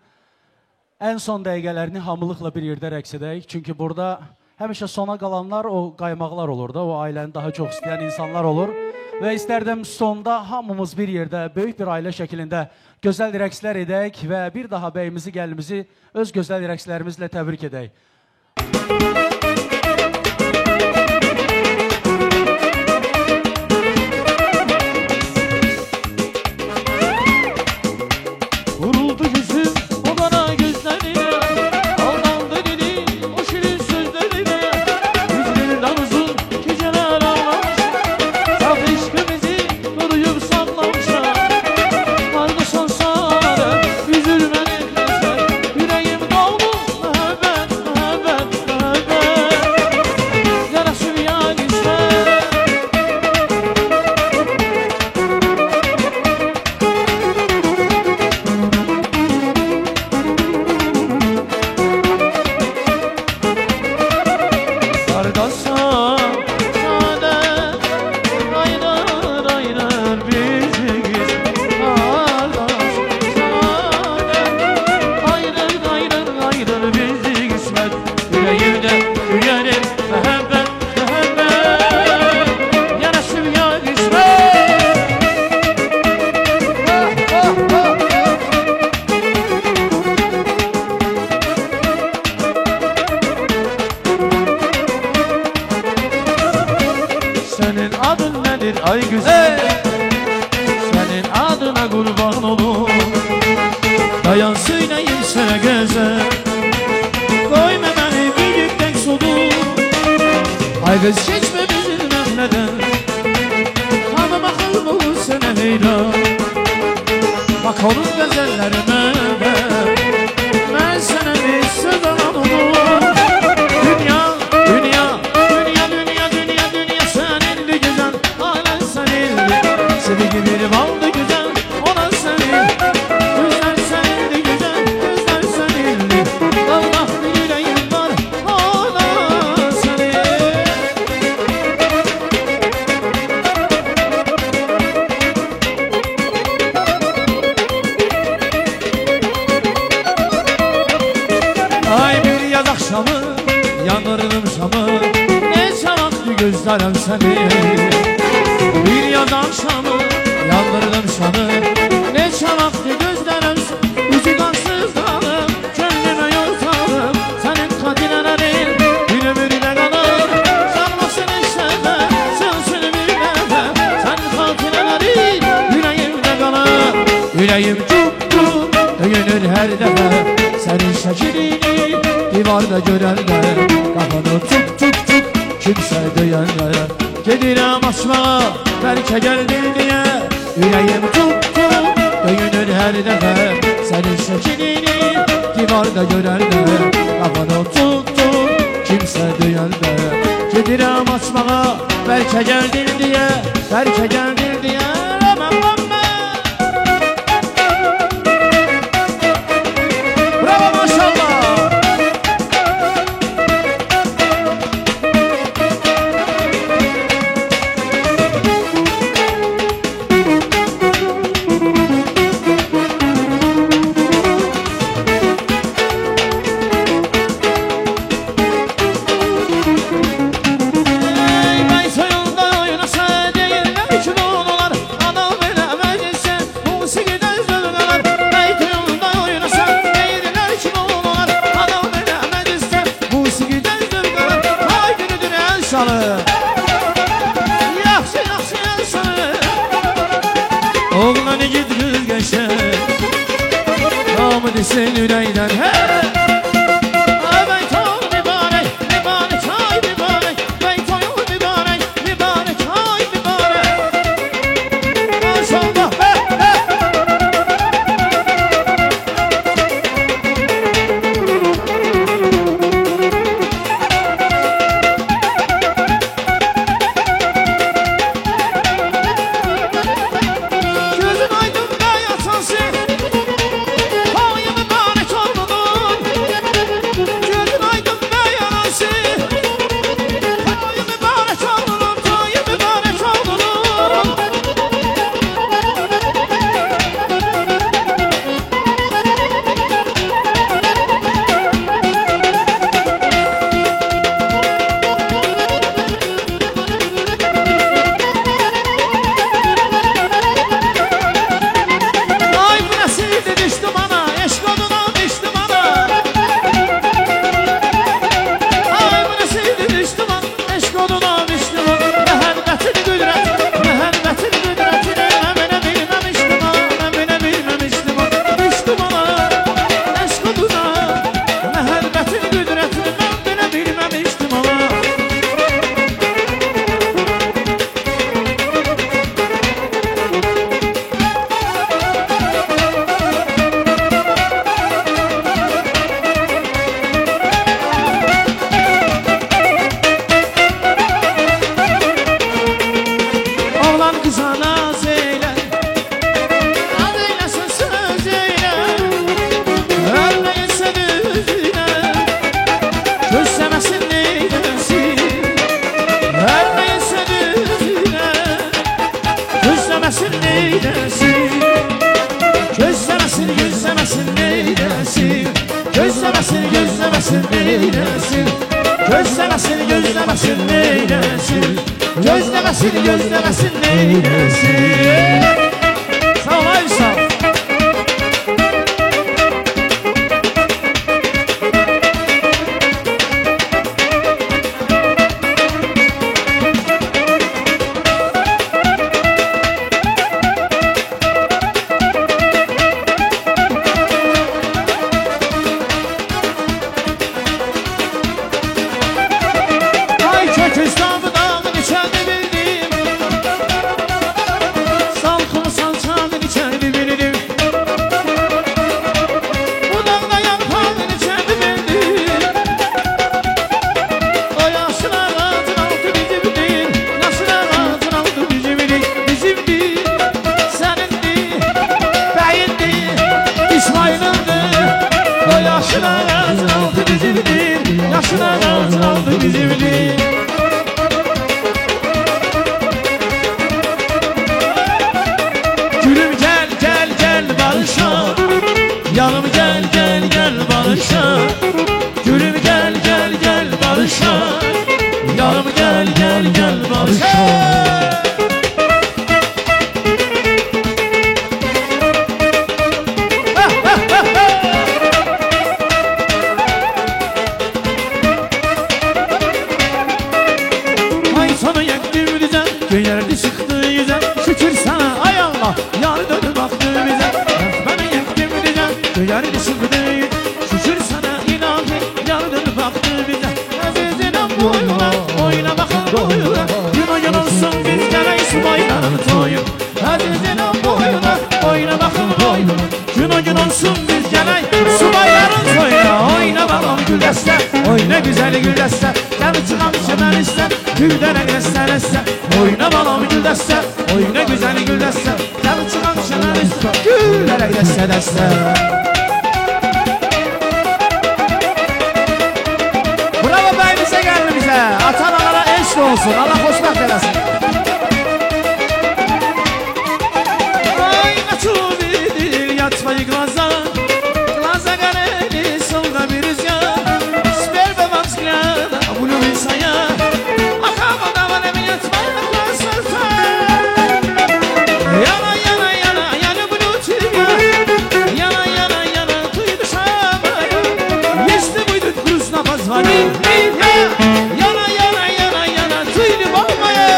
ən son dəqiqələrini hamılıqla bir yerdə rəqs edək. Çünki burada həmişə sona qalanlar o qaymaqlar olur da, o ailəni daha çox istəyən insanlar olur. Və istərdim sonda hamımız bir yerdə, böyük bir ailə şəklində gözəl rəqslər edək və bir daha bəyimizi, gəlinimizi öz gözəl rəqslərimizlə təbrik edək. Vuruldu gözüm o qara gözlerine, aldandı dilim o şirin sözlerine. Hücreden uzun geceler ağlamışam, saf eşkimizi koruyup saklamışam. Kardeş olsana üzülme nefesler, yüreğim doldu məhəbbət, məhəbbət, məhəbbət. Yaraşır ya güzel. Kardeşim saadet ayırır ayırır bizi. Kardeş saadet ayırır ayırır ayırır bizi kısmet. Yüreğimde yüreğim məhəbbət məhəbbət yaraşır ya kısmet. Senin adın nedir ay güzel? Senin adına kurban olum. Dayan söyleyeyim sana güzel. Koyma beni büyükten solum. Ay kız geçme bizim məhleden. Hanım akıl bu sene heyran. Bak onun güzellerime ben sana bir söz alan olur. Dünya, dünya, dünya, dünya, dünya, dünya senindi güzel, halen senindi. Sevgi bir baldı güzel, olan senin. Güzel senindi güzel, güzel senindi. Allah bir yüreğim var, olan senin. Ay bir yaz akşamı, yandırdım şamı. Neçə vaxtı gözlərəm səni. Bir yaz akşamı, yandırdım şamı. Neçə vaxtı gözlərəm səni. Üzü qansız qalım, könlümə yol salım. Sənin xatirələrin bir ömürlə qalır. Sarmasın işlərdə, sılsın bir dəfə. Sənin xatirələrin ürəyimdə qalır. Ürəyim cup cup döyünür hər dəfə. Sənin şəklini divarda görəndə, qapını tuk tuk tuk kimsə döyəndə. Gedirəm açmağa, bəlkə gəldin deyə. Ürəyim tuk tuk döyünür hər dəfə. Sənin şəklini divarda görəndə, qapını tuk tuk kimsə döyəndə. Gedirəm açmağa, bəlkə gəldin deyə, bəlkə gəldin deyə. Bravo maşallah. Ey bey soyunda oynasa deyirlər ki olar. Adam eləməzsə musiqidən zövq alar. Bey toyunda oynasa deyirlər ki olar. Adam eləməzsə musiqidən zövq alar. Ay günüdür əl salı, yaxşı yaxşı əl salı. Oğlan igid qız qəşəng, hamı desin ürəkdən hey. Gözün aydın bey atansın, payımı Oğlan qıza naz eylə, naz eyləsin söz eylə. Hər nə etsə düzünə, gözləməsin neyləsin. Hər nə etsə düzünə, gözləməsin neyləsin. Gözləməsin, gözləməsin neyləsin. Gözləməsin, gözləməsin neyləsin. Gözləməsin, gözləməsin neyləsin. Gözləməsin, gözləməsin neyləsin. Sağ ol ay sağ ol. Ay köküz dağını dağın içəni bildim. Salxımı salçanın içəni bildim. Bu dağda yarpağın içəni bildim. O yaşıl ağacın altı bizimdir. Yaşıl ağacın altı bizimdir. Bizimdir, sənindir, bəyindir, İsmail'indir. O yaşıl ağacın altı bizimdir. Yaşıl ağacın altı bizimdir. Gülüm gel gel gel barışa, yanım gel gel gel barışa. Gülüm gel gel gel barışa, yanım gel gel gel barışa. Ay sana yaktım düzen, göyerdi çıktı yüzen. Şükür sana ay Allah, yar dönü baktı bize. Bana yaktım düzen, göyerdi çıktı yüzen. Şükür sana ilahi, yar dönü baktı bize. Azizinem boyuna, oyna bakın boyuna. Gün o gün olsun biz gene subayların toyu. Azizinem boyuna, oyna bakın boyuna. Gün o gün olsun biz gene subayların toyuna. Oyna balon gül deste, oyna güzel gül deste. Gel çıkan çemen iste, gülden deste deste. Oyna balon gül deste, oyna güzel gül deste. Gel çıkan çemen iste, gülden deste deste. Bravo beyimize geldi bize. Atan analara eşli olsun. Allah hoşbəxt eləsin. Ay nasıl видел я твои глаза, глаза горели, словно бирюза. С первого взгляда влюбился я, околдовала меня твоя красота. Яна, яна, яна, я люблю тебя. Яна, яна, яна, ты душа моя. Если будет грустно, позвони меня. Яна, яна, яна, яна, ты любовь моя.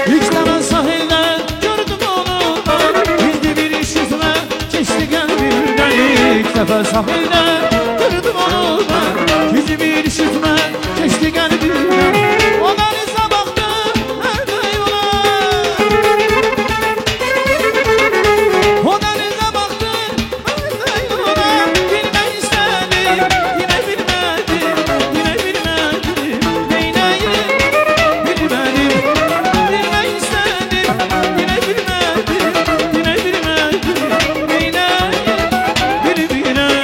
İlk defa sahilde gördüm onu ben. Bildi bir işitme geçti kalbimden. İlk defa sahilde gördüm onu ben. Bildi bir işitme geçti kalbimden. O denize baktı nerede yola. O denize baktı nerede yola. Bilmek istedim yine bilmedim. Yine bilmedim neyleyim bilmedim. Bilmek istedim, yine bilmedim, yine bilmedim, neyleyim, bilmedim.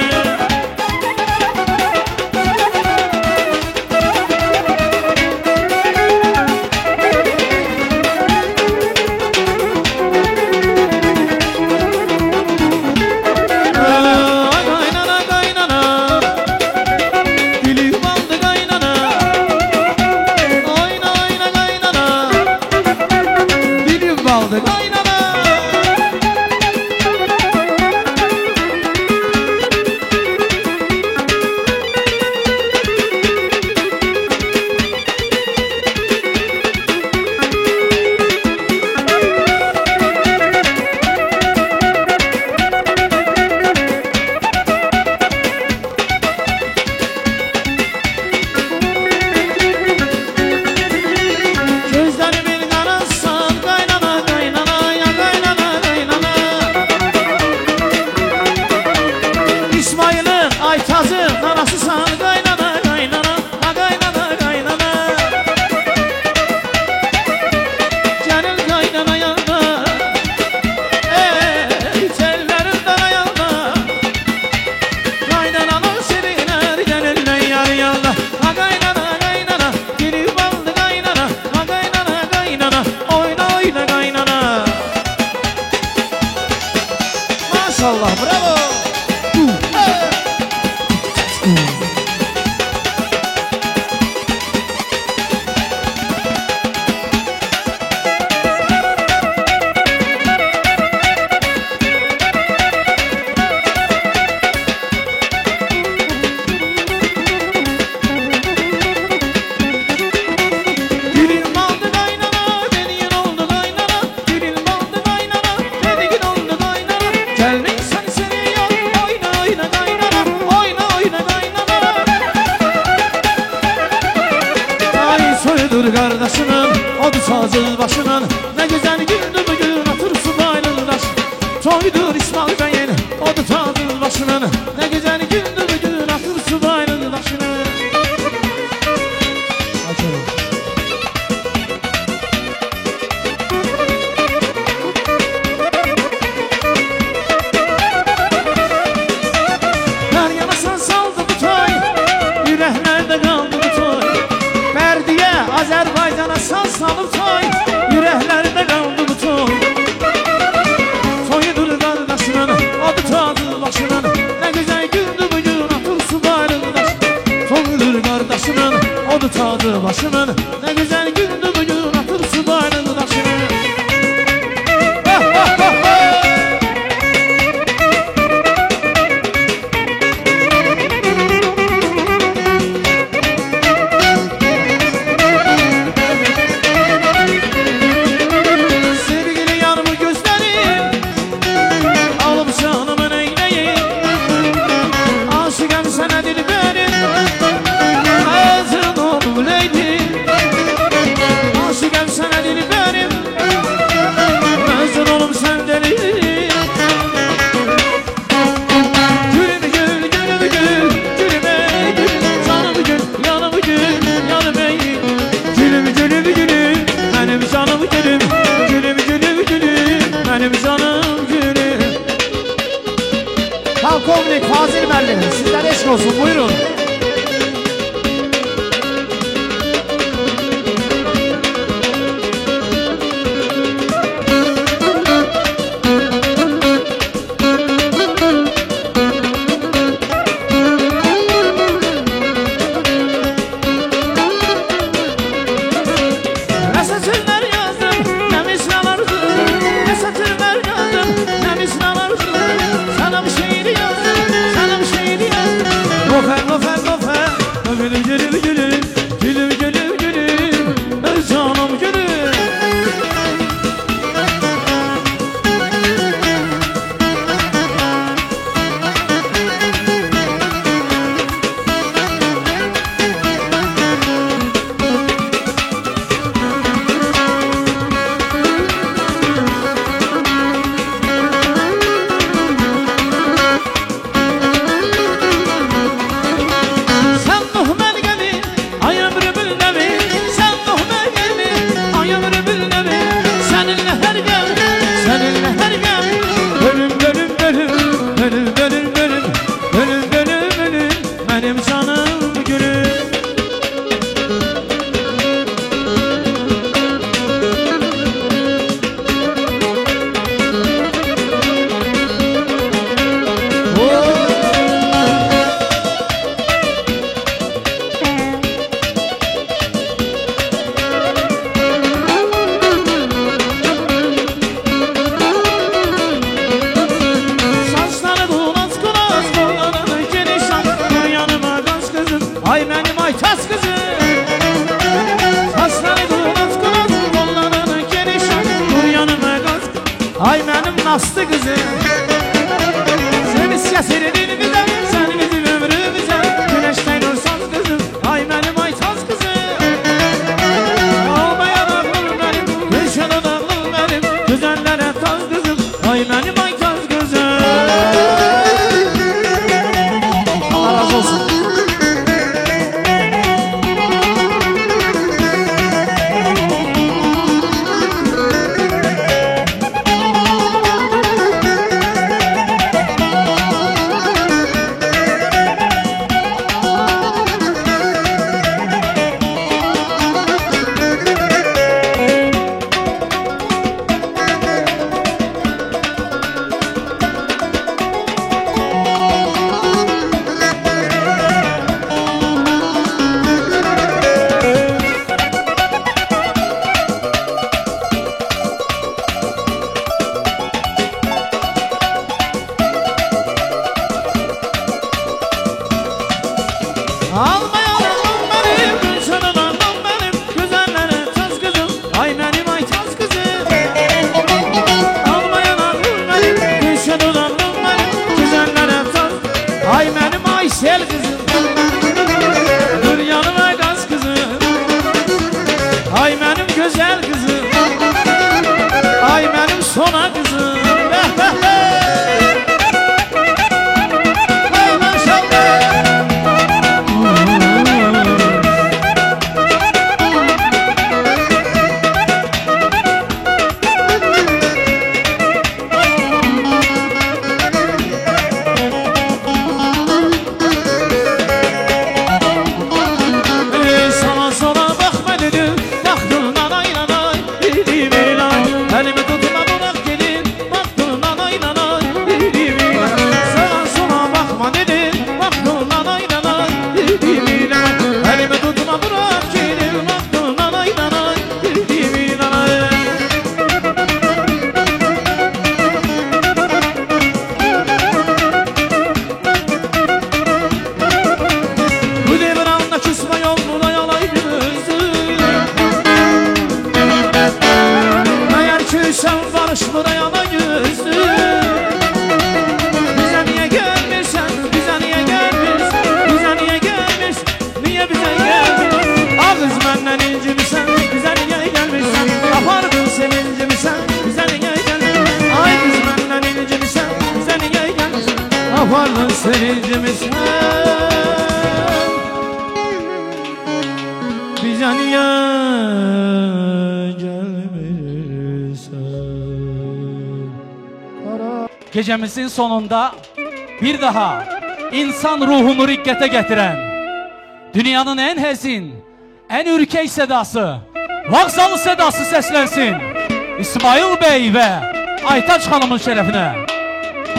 Nasılsan qaynana, qaynana, ha qaynana, qaynana. Gəlin qaynana yanına, ey çəllərin dana yanına. Qaynananın şirinər gəlinlə yarı yanına. Ha qaynana, qaynana, girib aldı qaynana. Ha qaynana, qaynana, oyna oyna qaynana. Maşallah, bravo. Dilim aldı qaynana, dediğin oldu qaynana. Dilim aldı qaynana, dediğin oldu qaynana. Gəlin səni seviyor, oyna oyna qaynana, oyna oyna qaynana. Ay soyudur qardaşının, odu sazı başının. Nə gözəl gündür bugün, atır subaylı daş. Toydur İsmail bəyin, odu tacı başının. Nə gözəl gündür bugün, atır subaylı daşını. Hər yana sən saldı bu toy, ürəklərdə qaldı bu toy. Bərdiyə, Azərbaycana saz salıb toy, ürəklərdə qaldı bu toy. Toyudur qardaşının, adı tacı başının. Nə gözəl gündür bugün, atır subaylı daş. Toyudur qardaşının, adı tacı başının. Nə gözəl gündür bugün, atır subaylı daşını. Ah, ah, ah, ah. Sevgili yanımı gözlerim, alıp canımı neyleyim. Aşıkım sənə dilbərim, Məcnun olub Leylim. Aşıkım sənə dilbərim, Məcnun olub sən delim. Gülüm gül, gülüm gül, gülüm ey gül. Canım gül, yanım gül, yanım ey. Gülüm gülüm gülüm, mənim canım gülüm. Gülüm gülüm gülüm, mənim canım gülüm. Polkovnik Fazil müəllim, sizlərə eşq olsun, buyurun. Nə sətirlər yazdım, nə misralardır. Nə sətirlər yazdım, nə misralardır. Sənə bu şeiri yazdım, sənə bu şeiri yazdım. Nofər, nofər. Almayalım benim, gülşen olanım benim, güzellere çaz kızım, ay benim ay çaz kızım. Almayalım benim, gülşen olanım benim, güzellere çaz, ay benim ay sel kızım. Dur yanıma gaz kızım, ay benim güzel kızım, ay benim sona kızım. Apardın sevincimi sen, bize niye gelmirsen? Gecemizin sonunda bir daha insan ruhunu riqqətə gətirən, dünyanın en həzin, en ürkək sədası, vağzalı sədası səslənsin İsmail Bey və Aytaç xanımın şərəfinə.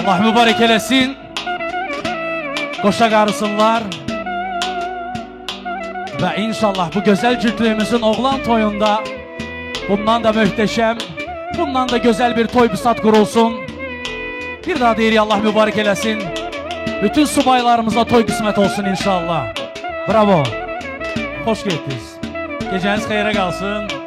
Allah mübarək eləsin. Qoşa qarısınlar. Və inşallah bu gözəl cütlüyümüzün oğlan toyunda bundan da möhtəşəm, bundan da gözəl bir toy büsat qurulsun. Bir daha deyirik, Allah mübarək eləsin. Bütün subaylarımıza toy qismət olsun inşallah. Bravo. Xoş getdiniz. Gecəniz xeyrə qalsın.